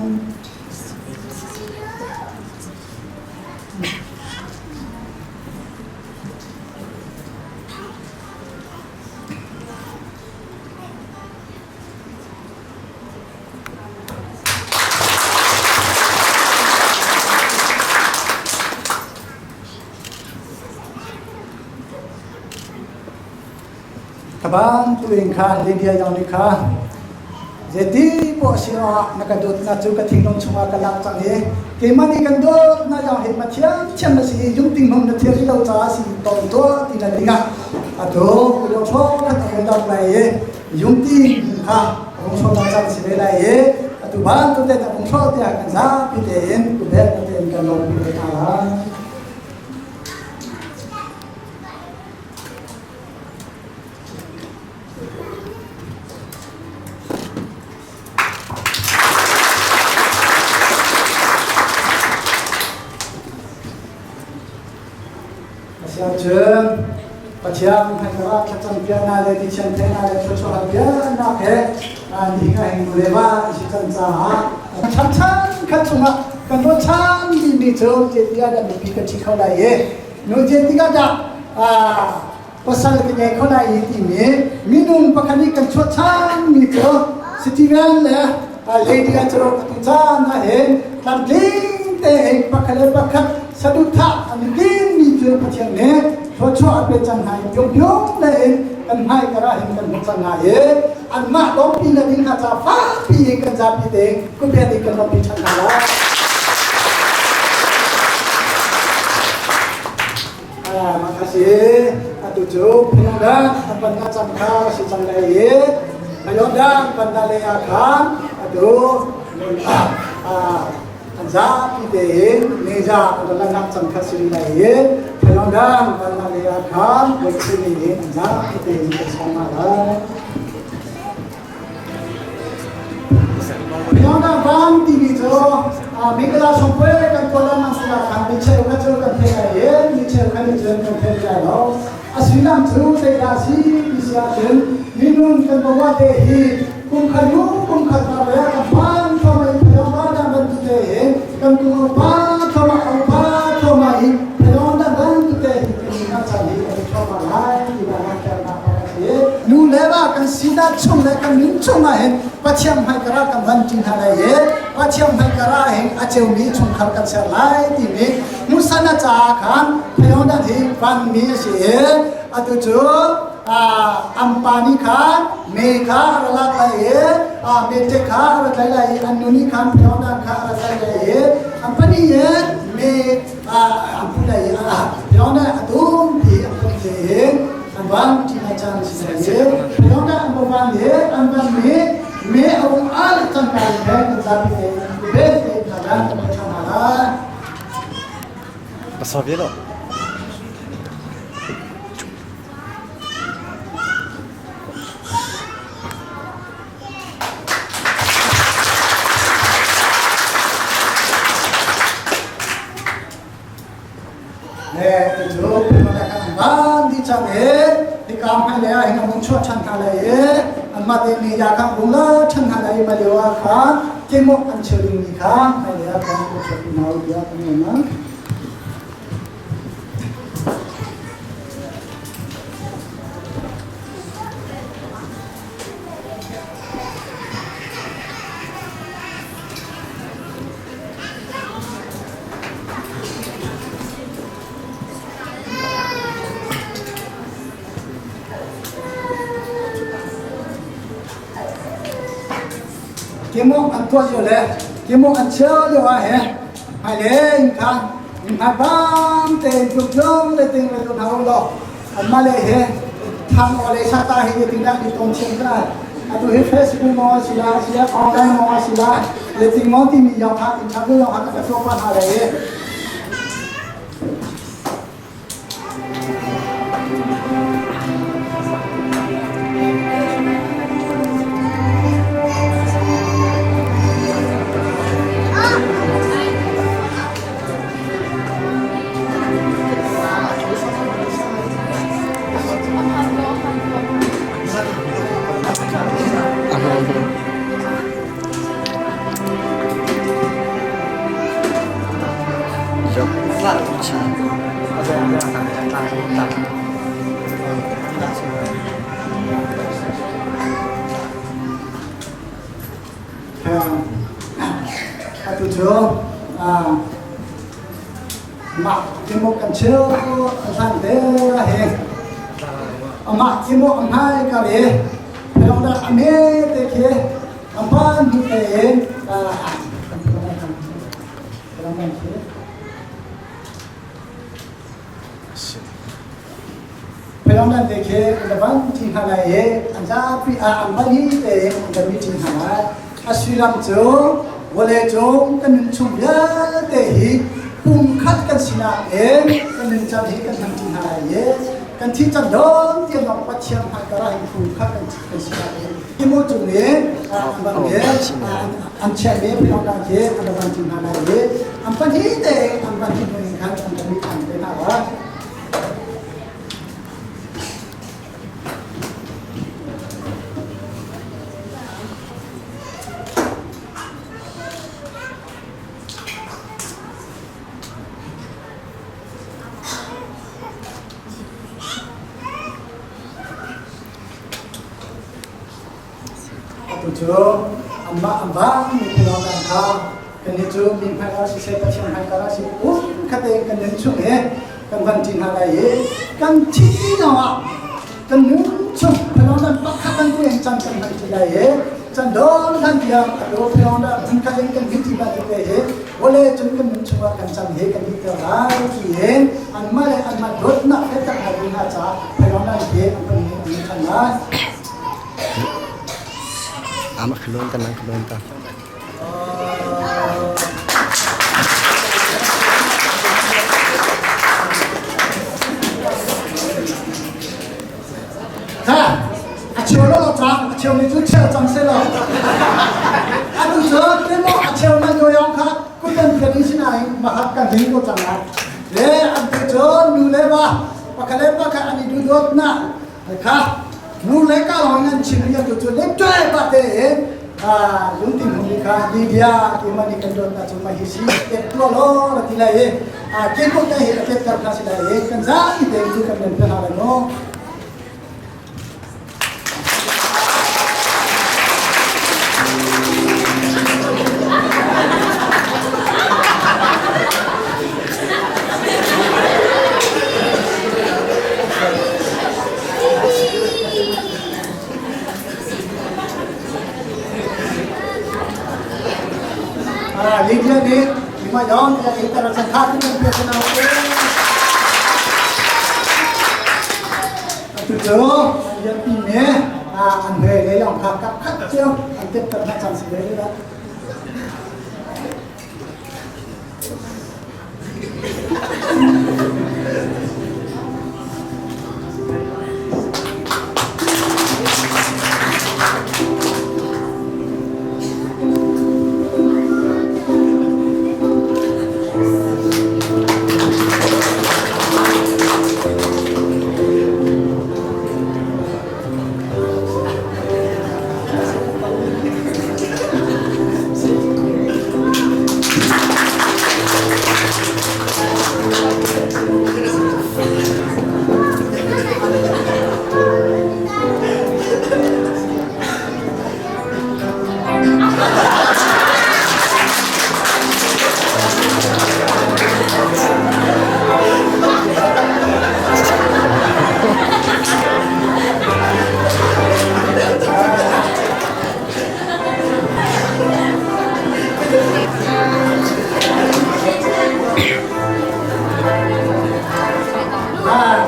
Ka bang tuin khan Lydia yong nih kha zeiti poah si ah na ka dawtnak cu ka thinlung chungah ka lak cang i keimah nih kan dawtnak yong hi ma thiamthiam na si i lungting hmang na thiam rih lo caah si ton tuah ti na dingah atu kulo tho khat a vun dap lai i lungting kha a vung hrawm cang si ve lai i atu bantuk te na vung hrawh tiah kan zapi tein kubet tein kan lawmpi ve hna lai. Asiahcun Pathian hmaikar ah thlacam piaknak le tichan theihnak le thluachuah piaknak he ni ka heng nu le va an si cang caah chan chan khat chungah kan ruahchan mi cu tiah dah nupi kan ṭhi kho lai i Nu cen tikah dah pasal ka ngei kho lai i timi minung pakhat nih kan chuah ṭhanmi cu Steven le Lady cu atu caan ah hin tlamtling tein pakhat le pakhat saduhthah an i timmi cu Pathian nih thluachuah a pe cang hna i pyungpyung tein kan hmai kar ah hin kan hmuh cang hna i anmah lawmpi na ding hna ca fakpi in kan zapi tein kutbian in kan lawmpi ṭhan hna lai. Makasih. Atu cu phunga apan na cang kha si cang lai i. Mayodan Pandale ah khan atu an zapi tein meja an lannak cang kha si lai i Mayodan Pandale ah khan voichini in an zapi tein kan sawm hna lai. Mayodan van timi cu Mingala songpue kan tuah lengmang sila khan mi cheu kha cu kan thei lai i mi cheu kha nih cun kan thei lai lo. A sullam cu zeidah a si ti si ahcun minung kan bawah te hi kum khat hnu kum khat hna le kan phan thluahmah in phayawng dang bantuk te hin kan kum upa thluahmah upa thluahmah in phayawng dang bantuk te hin kan nunnak caan hi kan i thluahmah lai ti langhternak a si. Nu le va kan sinak chung le kan nun chung ah hin Pathian hmaikar ah kan van ṭi hna lai i Pathian hmaikar ah hin a ceumi chungkhar kan ser lai timi hmuhsan a caah khan Phayawng hi vanmi a si i atu cu an pa nih khan me kha a ra lak lai i mete kha a ra tlaih lai i an nu nih khan Phayawng kha a ra tlaih lai i an pahnih in me an put lai i Phayawng a dum ti an pahnih tein an van ṭi lai caan a si lai i Phayawng an van i an van mi me a um al cangka in he kan zapi tein bel tein hna kan ṭha hna lai. Pasavelo. Le cu kan di cang i hika hmai le ah hin a hung chuah ṭhan hna lai i anmah te mi ya kha hung la ṭhan hna lai i mah lio ah khan kemawh an cheu dingmi kha hmai le ah khan ka chuah hna u tiah kan ngei ma. Kemawh an tuah lio le kemawh an cheu lio ah he hmailei in khan in hmai bang tein tluktlung le ting le tu hna u law anmah le he thang aw le sata hi le ting ni ton thiam ka atu hi Facebook mo si la si la online mo si la le ting mo ti mi yong ha in thang yong ha ka tuah pa hna le Atu cu mah timuk kan cheu hlan te he amah timuk a hmai ka le phayong dah a me te khi a hman hi te in Phayong dan te khi an van thi hna lai i an zapi ah an van hi te in an kan mi ṭin hna lai. A sullam cu vawlei cung kan nun chung vialte hi pumkhat kan sinak in kan nuncan hi kan hmang ṭi hna lai i kan thih cang dong tiang lawng Pathian hmaikar ah hin pumkhat kan sinak in hi cung i an bang i an chiahmi phayong dan khi an van ṭi hna lai i an pahnih tein an van ṭi hnu in khan an kan mi ṭhan te hna lai. Atu cu anmah an vang mi philawng kha kannih cu mi hmai ah siseh Pathian hmaikar ah siseh um khat tein kan nun chung i kan van ṭi hna lai i kan thih lioah kan nun chung philawng dan pakhat kan in can kan hman ṭi lai i can dawr hlan tiang atu philawng dan hmunkhat in kan hit ṭi bantuk te hi vawlei cun kan nun chungah kan can hi kan hiter lai ti in anmah le anmah dawtnak he tak hna ding hna caah philawng dan hi an kan ṭhan lai. Amah kha lawn ta nang kha lawn ta. Ha, a cheu lo cang, a cheu mi cu cheu cang se lo. Atu cu temo a cheu na nyo yong kha kutan phian in sinain mahak kan ding ko cang lai. Le an te cu nu le va pakhat le pakhat an i duhdawt na kha nu le ka lawng nan chim mi atu cu le ṭai pa te in lungtin hung kha Lydia ti ma ni kan dawt na cu ma hi si tet tua lo la ti lai i ke ko te hi tet kar kha si lai i kan zapi te cu kan len pe ha lai no. Lydia nih lima yon ya kita rasa hati dan biasa nama Atu cu yan pi me an he le yong kha kap khat cio an tet tat na cang si le la.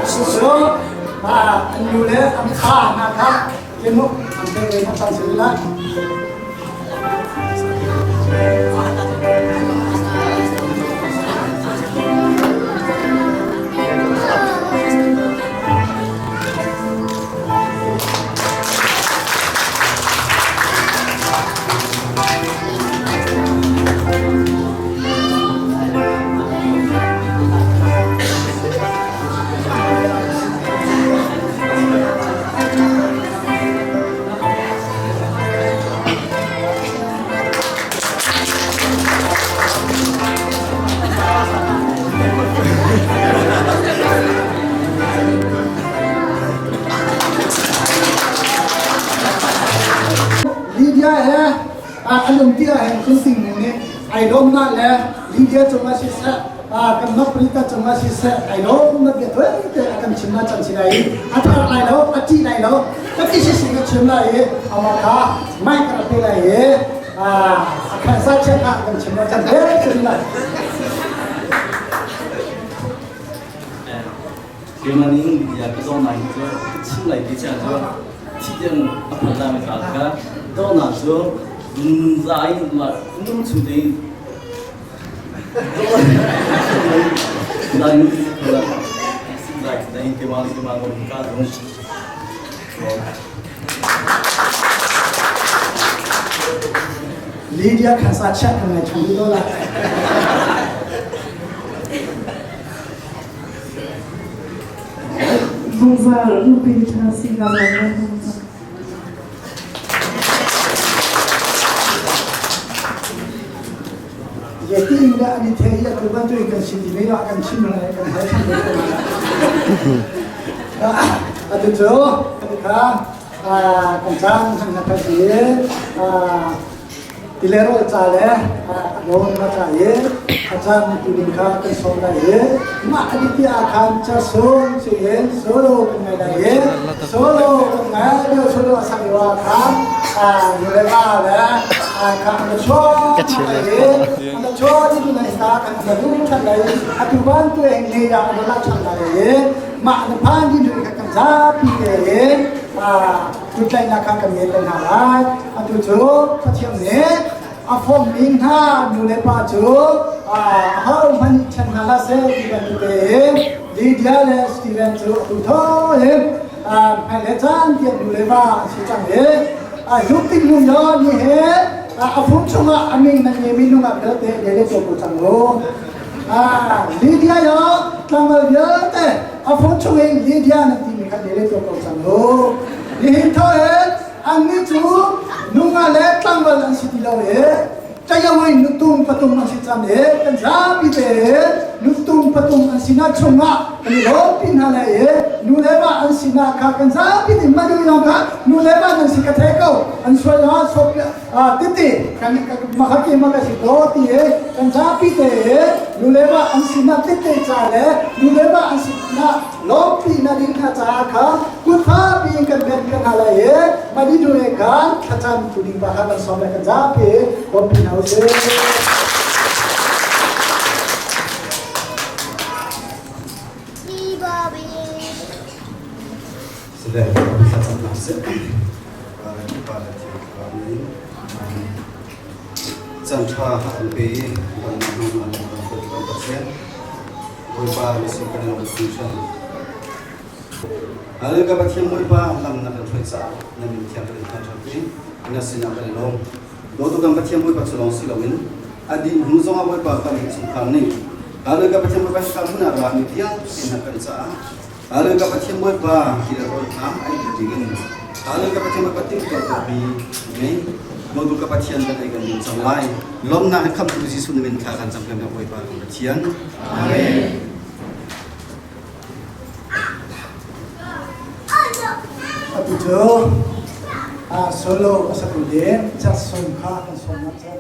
Susu an nu le an kha hna kha kemuk an pe ve na cang sin la. Lydia he an um ti ahhin cun tingnu nih ai lawmnak le Lydia cungah siseh kan Maprita cungah siseh ai lawmnak bia tuante a kan chim cang si lai i a tar lai lo a ṭih lai lo ka ti si ka chim lai i amah kha mic ka rak pe lai i a khansa chiat ah kan chim cang te cun lai. Keimah ning bia ka dawhnak hi cu chim lai ti chia cu thi tiang a phan lami ka kha dawhnak cu zai ma nung chung te zai nung zai zai keimah keimah ngol ka dong. Lydia khansa chiat kan ngai chung do la. Zungzal nupi ṭha si ka lawm le zungzal. Ye ti in le an i thei i atu bantuk in kan sin ti ah kan chim lai kan hal than ko lai. Atu cu kha kan caan kan na kha si Tilerawl ca le rawn na ca i a caan tu ding kha kan sawm lai i mah a ti ah khan ca sung si in solo kan ngai lai i solo kan ngai lio solo a sak lio ah khan nu le va le kha an chuak i an chuak i tu na sta kan na lu than lai atu ban tu heng le ya an la than lai i mah na phan din kan zapi te i. Kutlaihnak kha kan ngei ko hna lai. Atu cu Pathian nih a fawmmi hna nu le pa cu ahohmanh nih ṭhen hna hlah seh ti bantuk tein Lydia le Steven cu atu thaw in hmailei caan tiang nu le va an si cang i lungting hnu law ni he a phung chungah a min nan ngeimi nungak vialte le le ko cang u. Lydia yo tlangval vialte a phung chungin Lydia nan timi kha le le ko cang u. Nihin thaw in annih cu nungak le tlangval an si ti lo i Cayawai nutung patung an si cang i kan zapi te nutung patung an sinak chungah kan i lawmpi hna lai i nu le va an sinak kha kan zapi nih manu yong kha nu le va nan si ka thei ko an sual ah sop titi kan makha ki maka si to ti i kan zapi te nu le va an sinak tete ca le nu le va an sinak lawmpi na ding hna caah kha kutfa piin kan ben kan hna lai i mani nu he khan thlacam tu ding pa kha kan sawm lai kan zapi bawmpi hna usih. Sile thlacamnak sih. Pa le thiang thlarau nih caan ṭha an pe i dam hnu an kan Pathian Bawipa na sin kan lawm hringhran. Hallelujah Pathian Bawipa lam na kan hruai caah na min thiang kan in thangṭhat i na sinah kan i lawm. Dawtu kan Pathian Bawipa cu lawng si loin a dih hnu zongah Bawipa kan innchungkhar nih Hallelujah Pathian Bawipa hika hmun ah rami vialte hna kan caah Hallelujah Pathian Bawipa ti le rawl hna ai ti dingin Hallelujah Pathian Bawipa timhtuahmi ngei Dawtu ka Pathian kan ei kan ding cang lai. Lawmnak he khamhtu Jesuh na min thla kan cam kan Bawipa kan Pathian. Amen. Atu cu solo a satu ding Jackson kha kan sawm nak caan.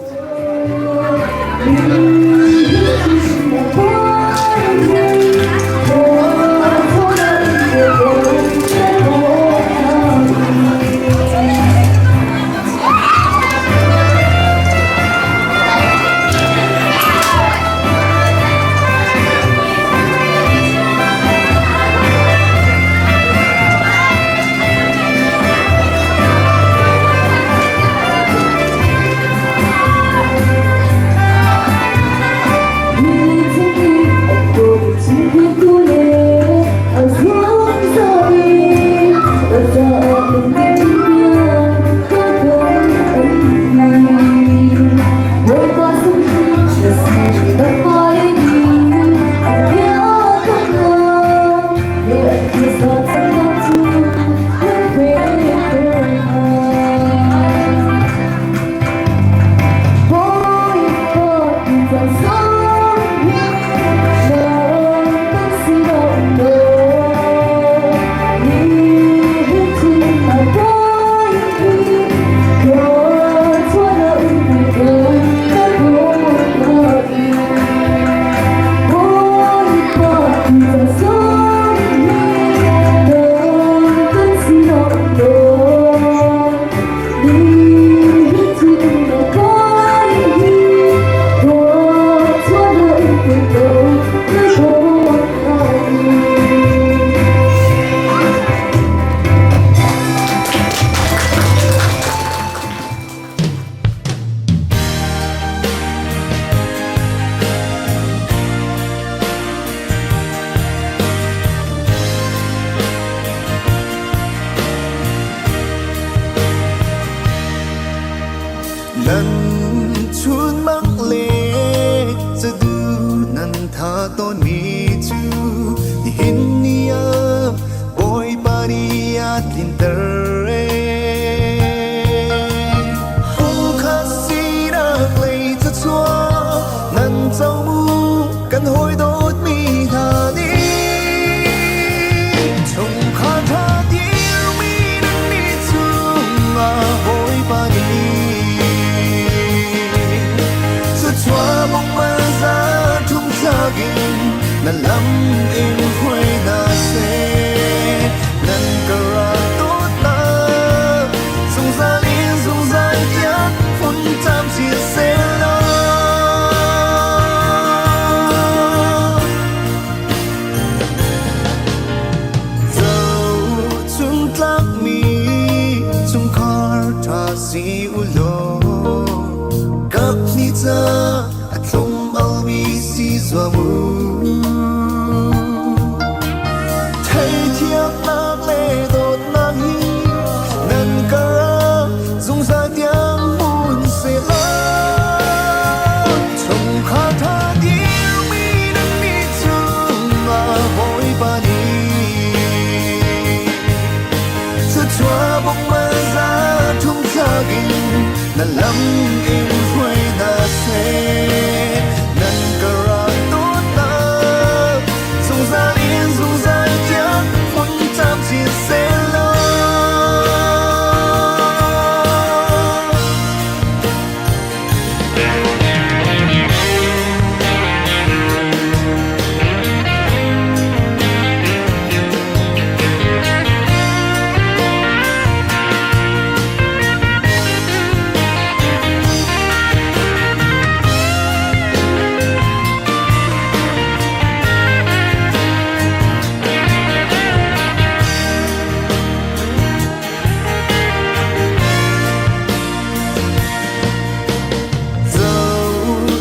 Nan chun mang le zadu nan tha tawn mi cu nihin ni ah Bawipa nih a tlinter Pumkhat sinak lei thluachuah nan co mu kan hawi dawtmi hna nih chungkhar ṭha dirmi nan nih cungah Bawipa nih thluachuah mong za thum thlak in na lam in hruai hna seh nan ka rak dawtnak zungzal in zungzal tiang hmun camcin sehlaw Zohchuntlakmi si u law Kap ni ca a thlum almi si zuam u Theithiamnak le dawtnak hi nan kar zungzal tiang hmun sehla. Chungkhar tha dirmi nan nih cungah Bawipa nih thluachuah bawmh za thum thlak in na lam in hruai hna seh. Nan ka rak dawtnak zungzal in zungzal tiang hmun camcin sehlaw.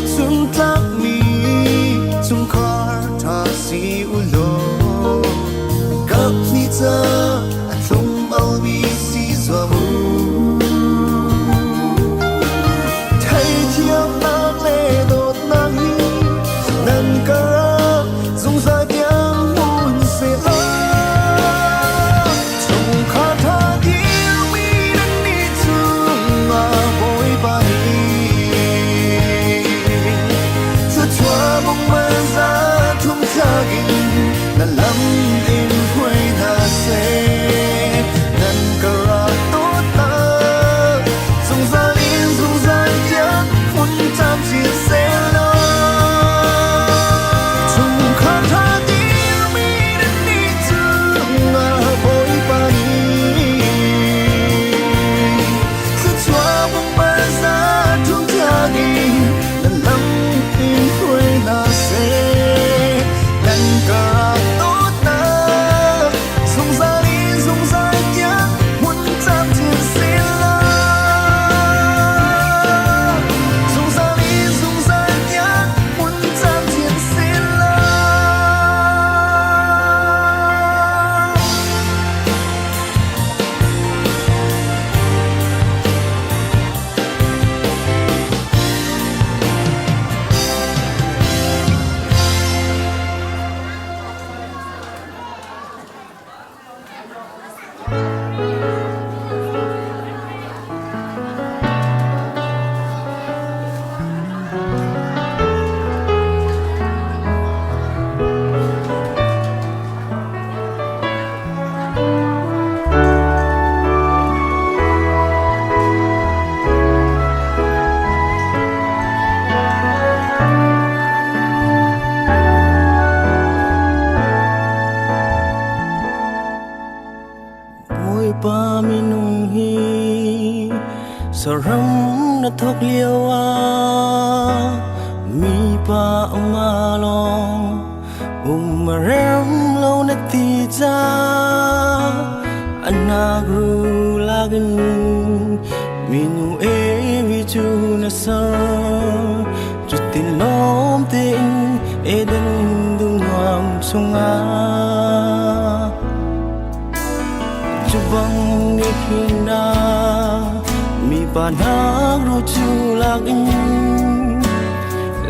Zohchuntlakmi chungkhar ṭha si u law kaphnih ca a thlum almi si zuam u. Theithiamnak le dawtnak hi nan karah zungzal tiang hmun sehla. Chungkhar ṭha dirmi nan nih cungah Bawipa nih thluachuah bawmh za thum thlak in na lam in hruai hna seh. Nan ka rak dawtnak zungzal in zungzal tiang hmun camcin sehlaw. Chungkhar ṭha dirmi nan nih cungah Bawipa nih thluachuah bawmh za thum thlak in na lam in hruai hna seh. Nan ka rak dawtnak zungzal in zungzal tiang hmun camcin sehlaw. Zungzal in zungzal tiang hmun camcin sehlaw. Bawipa minung hi saram na thawk lio ah mipa ama lawng um a rem lo na ti ca anagru lagin minu evi cu na ser cutin lawm tein Eden dum nuam chungah cu bang nih khin na mipa nak ro cu lakin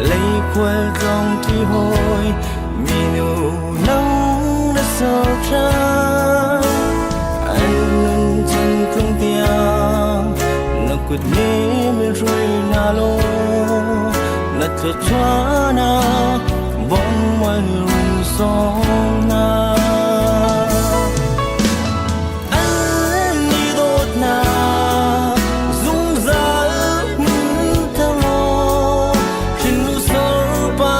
leikhual tlawng ti hawi minu nang na ser ṭhan an nun chan tlung tiang na kut nih min hruai hna law na thluachuahnak bawm al rung sawm hna. An i dawtnak zungzal hmunter law hrinnu sorpa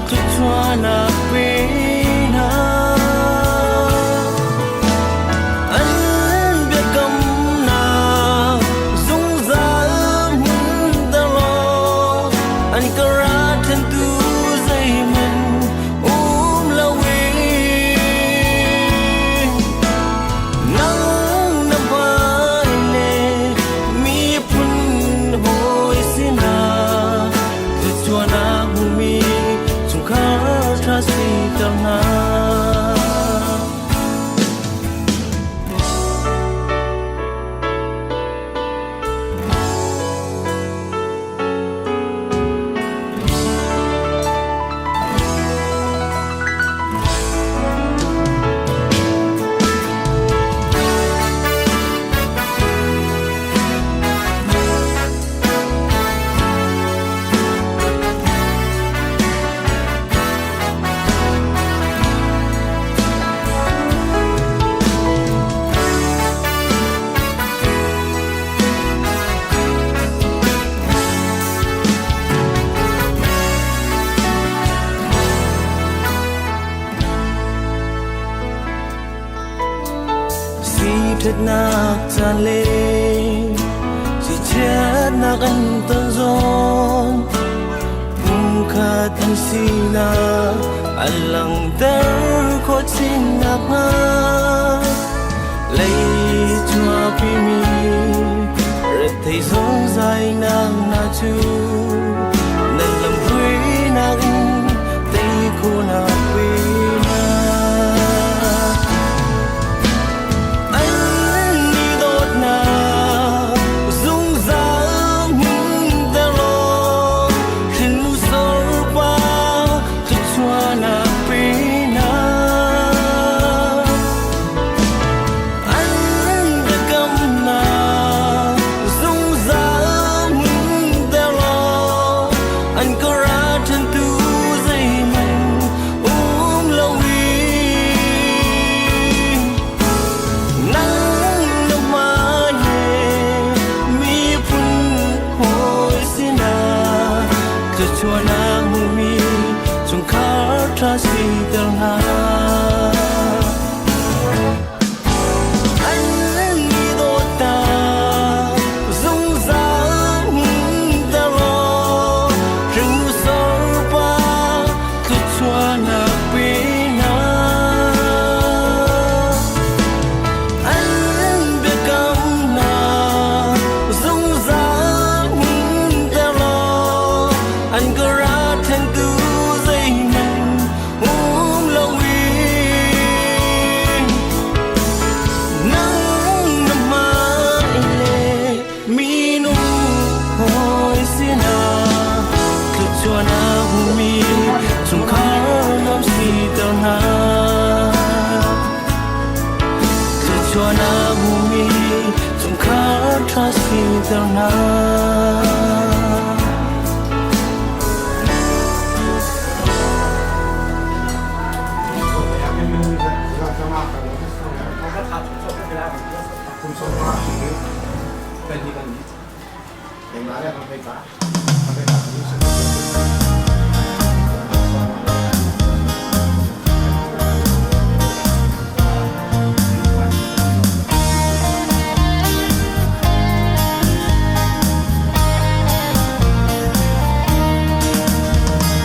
thluachuahnak pe hna. An biakamnak zungzal hmunter law an ka ra ṭhentu zeihmanh um loin. Harnak caan le sichiatnak an ton zawn pumkhat an sinak an langhter khawh chin nakhnga lei chuahpimi rethei zungzal nak hna cu nan lamhruainak in tei khawhnak pe hna. An i dawtnak zungzal hmunter law hrinnu sorpa thluachuahnak pe hna. An biakamnak zungzal hmunter law an ka ralchantu zeihmanh um loin nang na hmai he miphun hawi sinah thluachuahnak hmumi chungkhar ṭha siter hna. An i dawtnak zungzal hmunter law hringnu sorpa thluachuahnak pe hna. An biakamnak zungzal hmunter law an ka ralchantu zeihmanh um loin nang na hmai le minung hawi sinah thluachuahnak hmumi chungkhar nuam siter hna. Thluachuahnak hmumi chungkhar ṭha siter hna.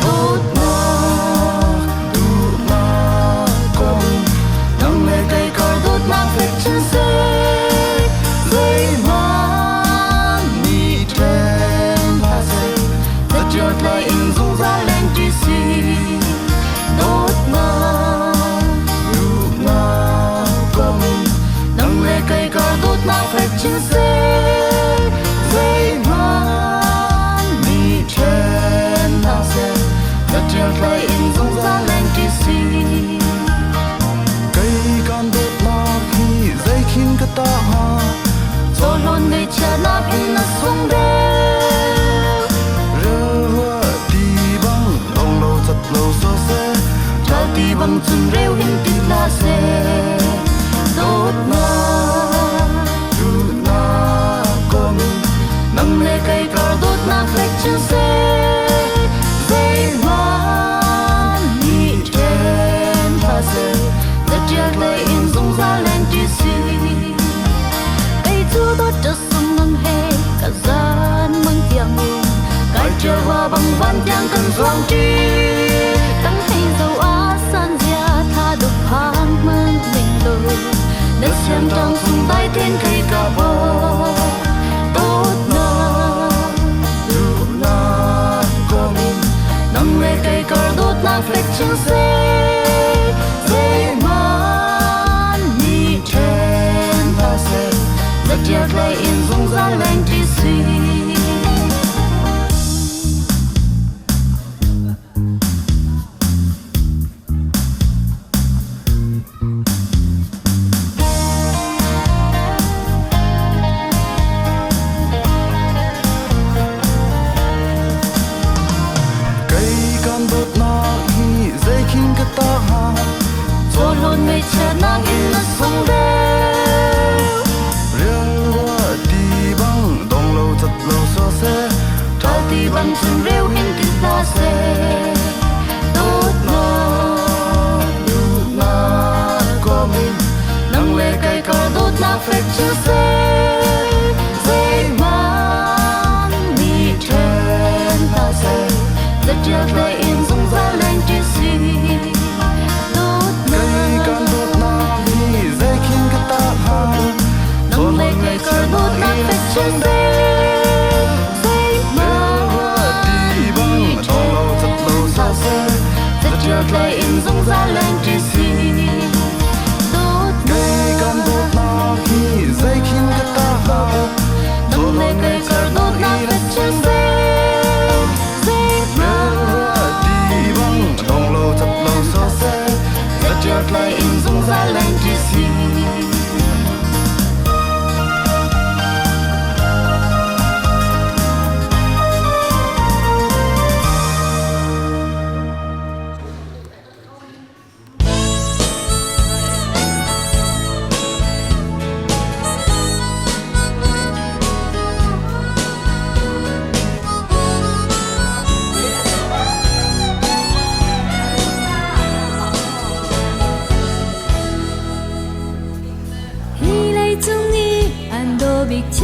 Dawtnak, duhnak kong nang le kei kar dawtnak fek chin seh. Zeihmanh nih ṭhen hlah seh, zaṭial tlai in zungzal lengṭi si. Dawtnak, duhnak kong nang le kei kar dawtnak fek chin seh. Zeihmanh nih ṭhen hlah seh, zaṭial tlai in zungzal lengṭi si. Kei kan dawtnak hi zeikhin ka tah hnga? Chawhlawn ngeihchiatnak in a sung deuh. Relruah ti bang dong lo cat lo so seh. Ṭhal ti bang cun reu hin ti hlah seh. Dawtnak, Duhnak kong nang le kei kar dawtnak fek chin seh. Zeihmanh nih ṭhen hlah seh, zaṭial tlai in zungzal lengṭi si. Kei cu dawt ṭa sung nang he ka zan mang tiang in Kai ṭial wa bang van tiang kan zuang ṭi. Tang hei zo a san zia tha duk phang mang ning lo Na siang ṭang sung dai ten kei ka bawk. Dawtnak, duhnak kong nang le kei kar dawtnak fek chin seh. Zeihmanh nih ṭhen hlah seh, zaṭial tlai in zungzal lengṭi si. Kei kan dawtnak hi zeikhin ka tah hnga? Chawhlawn ngeihchiatnak in a sung deuh. Relruah ti bang dong lo cat lo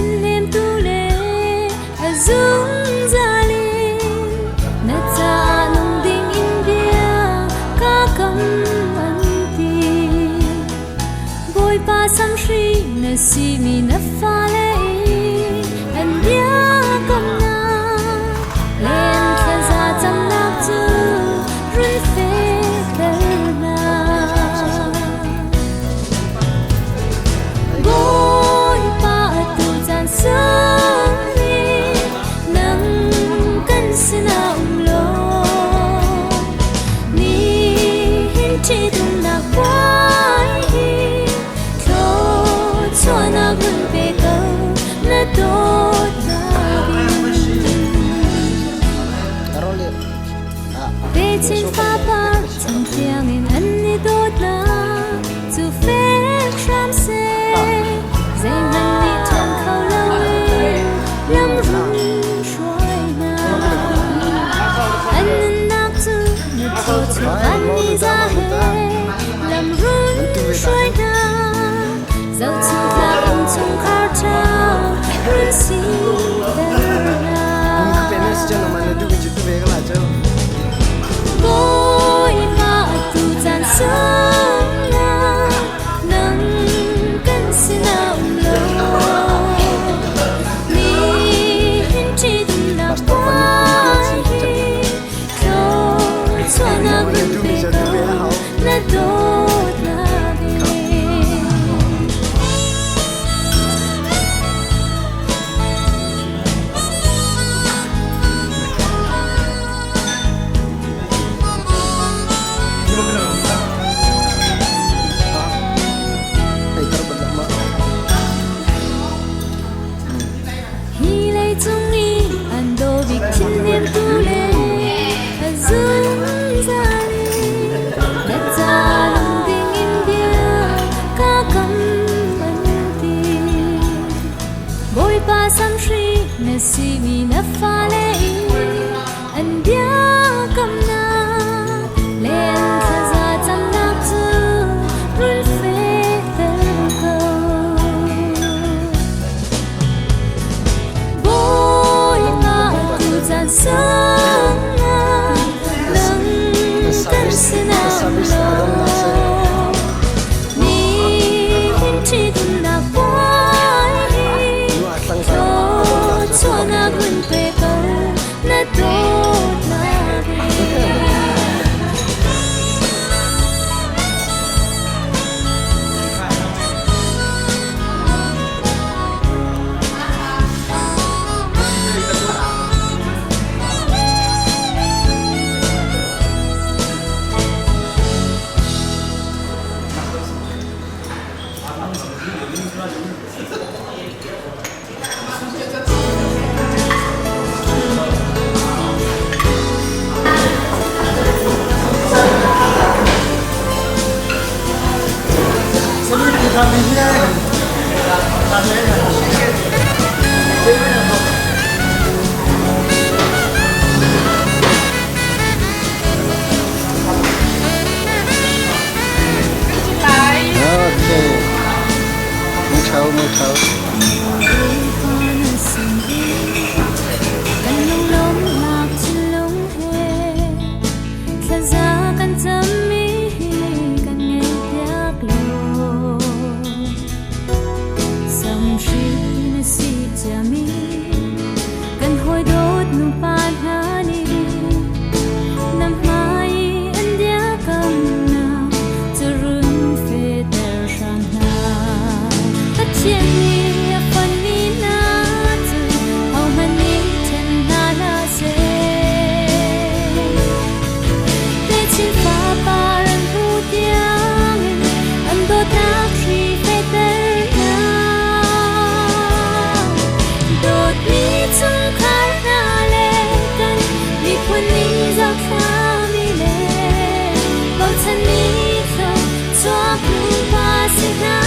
Thinhnemtu le a zungzal in na caah nung ding in bia ka kam an ti. Bawipa samhri na simi na fale i an bia kamnak le an thlaza camnak cu run fehter hna. Bawipa atu caan sung i nang kan sinah um law nihin ṭhitumnak puai hi thluachuahnak run pe ko na dawtnak in. Techin fapa cangtiang in an i dawtnak cu fek hram seh, zeihmanh nih ṭhen kho loin lam run hruai hna. An nunnak cu na thawchuah an i za he lam run hruai hna. Zohchunhtlak innchungkhar ṭha run siter hna. Bawipa atu caan sungah nang kan sinah um law nihin ṭhitumnak puai hi thluachuahnak run pe ko na dawtnak in. Hi leicung i an daw bik thinhnemtu le a zungzal in na ca nung ding in bia ka kam an ti. Bawipa samhri na simi na fale i an biakamnak le an thlaza camnak cu run fehter ko. Bawipa atu caan sungah nang kan sinah um law nihin ṭhitumnak puai hi thluachuahnak run pe ko na dawtnak in. Okay. Mung chau, mung chau. Bawipa na sin i kan lunglawmhnak thinlung he thlaza kan cammi hi kan ngaihpiak law. Samhri na si ciami kan hawi dawt nupa hna nih na hmai i an biakamnak cu run fehter hram hna. Pathian nih a fonhmi hna cu hohmanh nih ṭhen hna hlah seh. Techin fapa ran hmu tiangin an dawtnak hri fehter hna. Dawtmi chungkhar hna le kan miphun ning zohthlami le bochanmi thluachuak nupa si hna.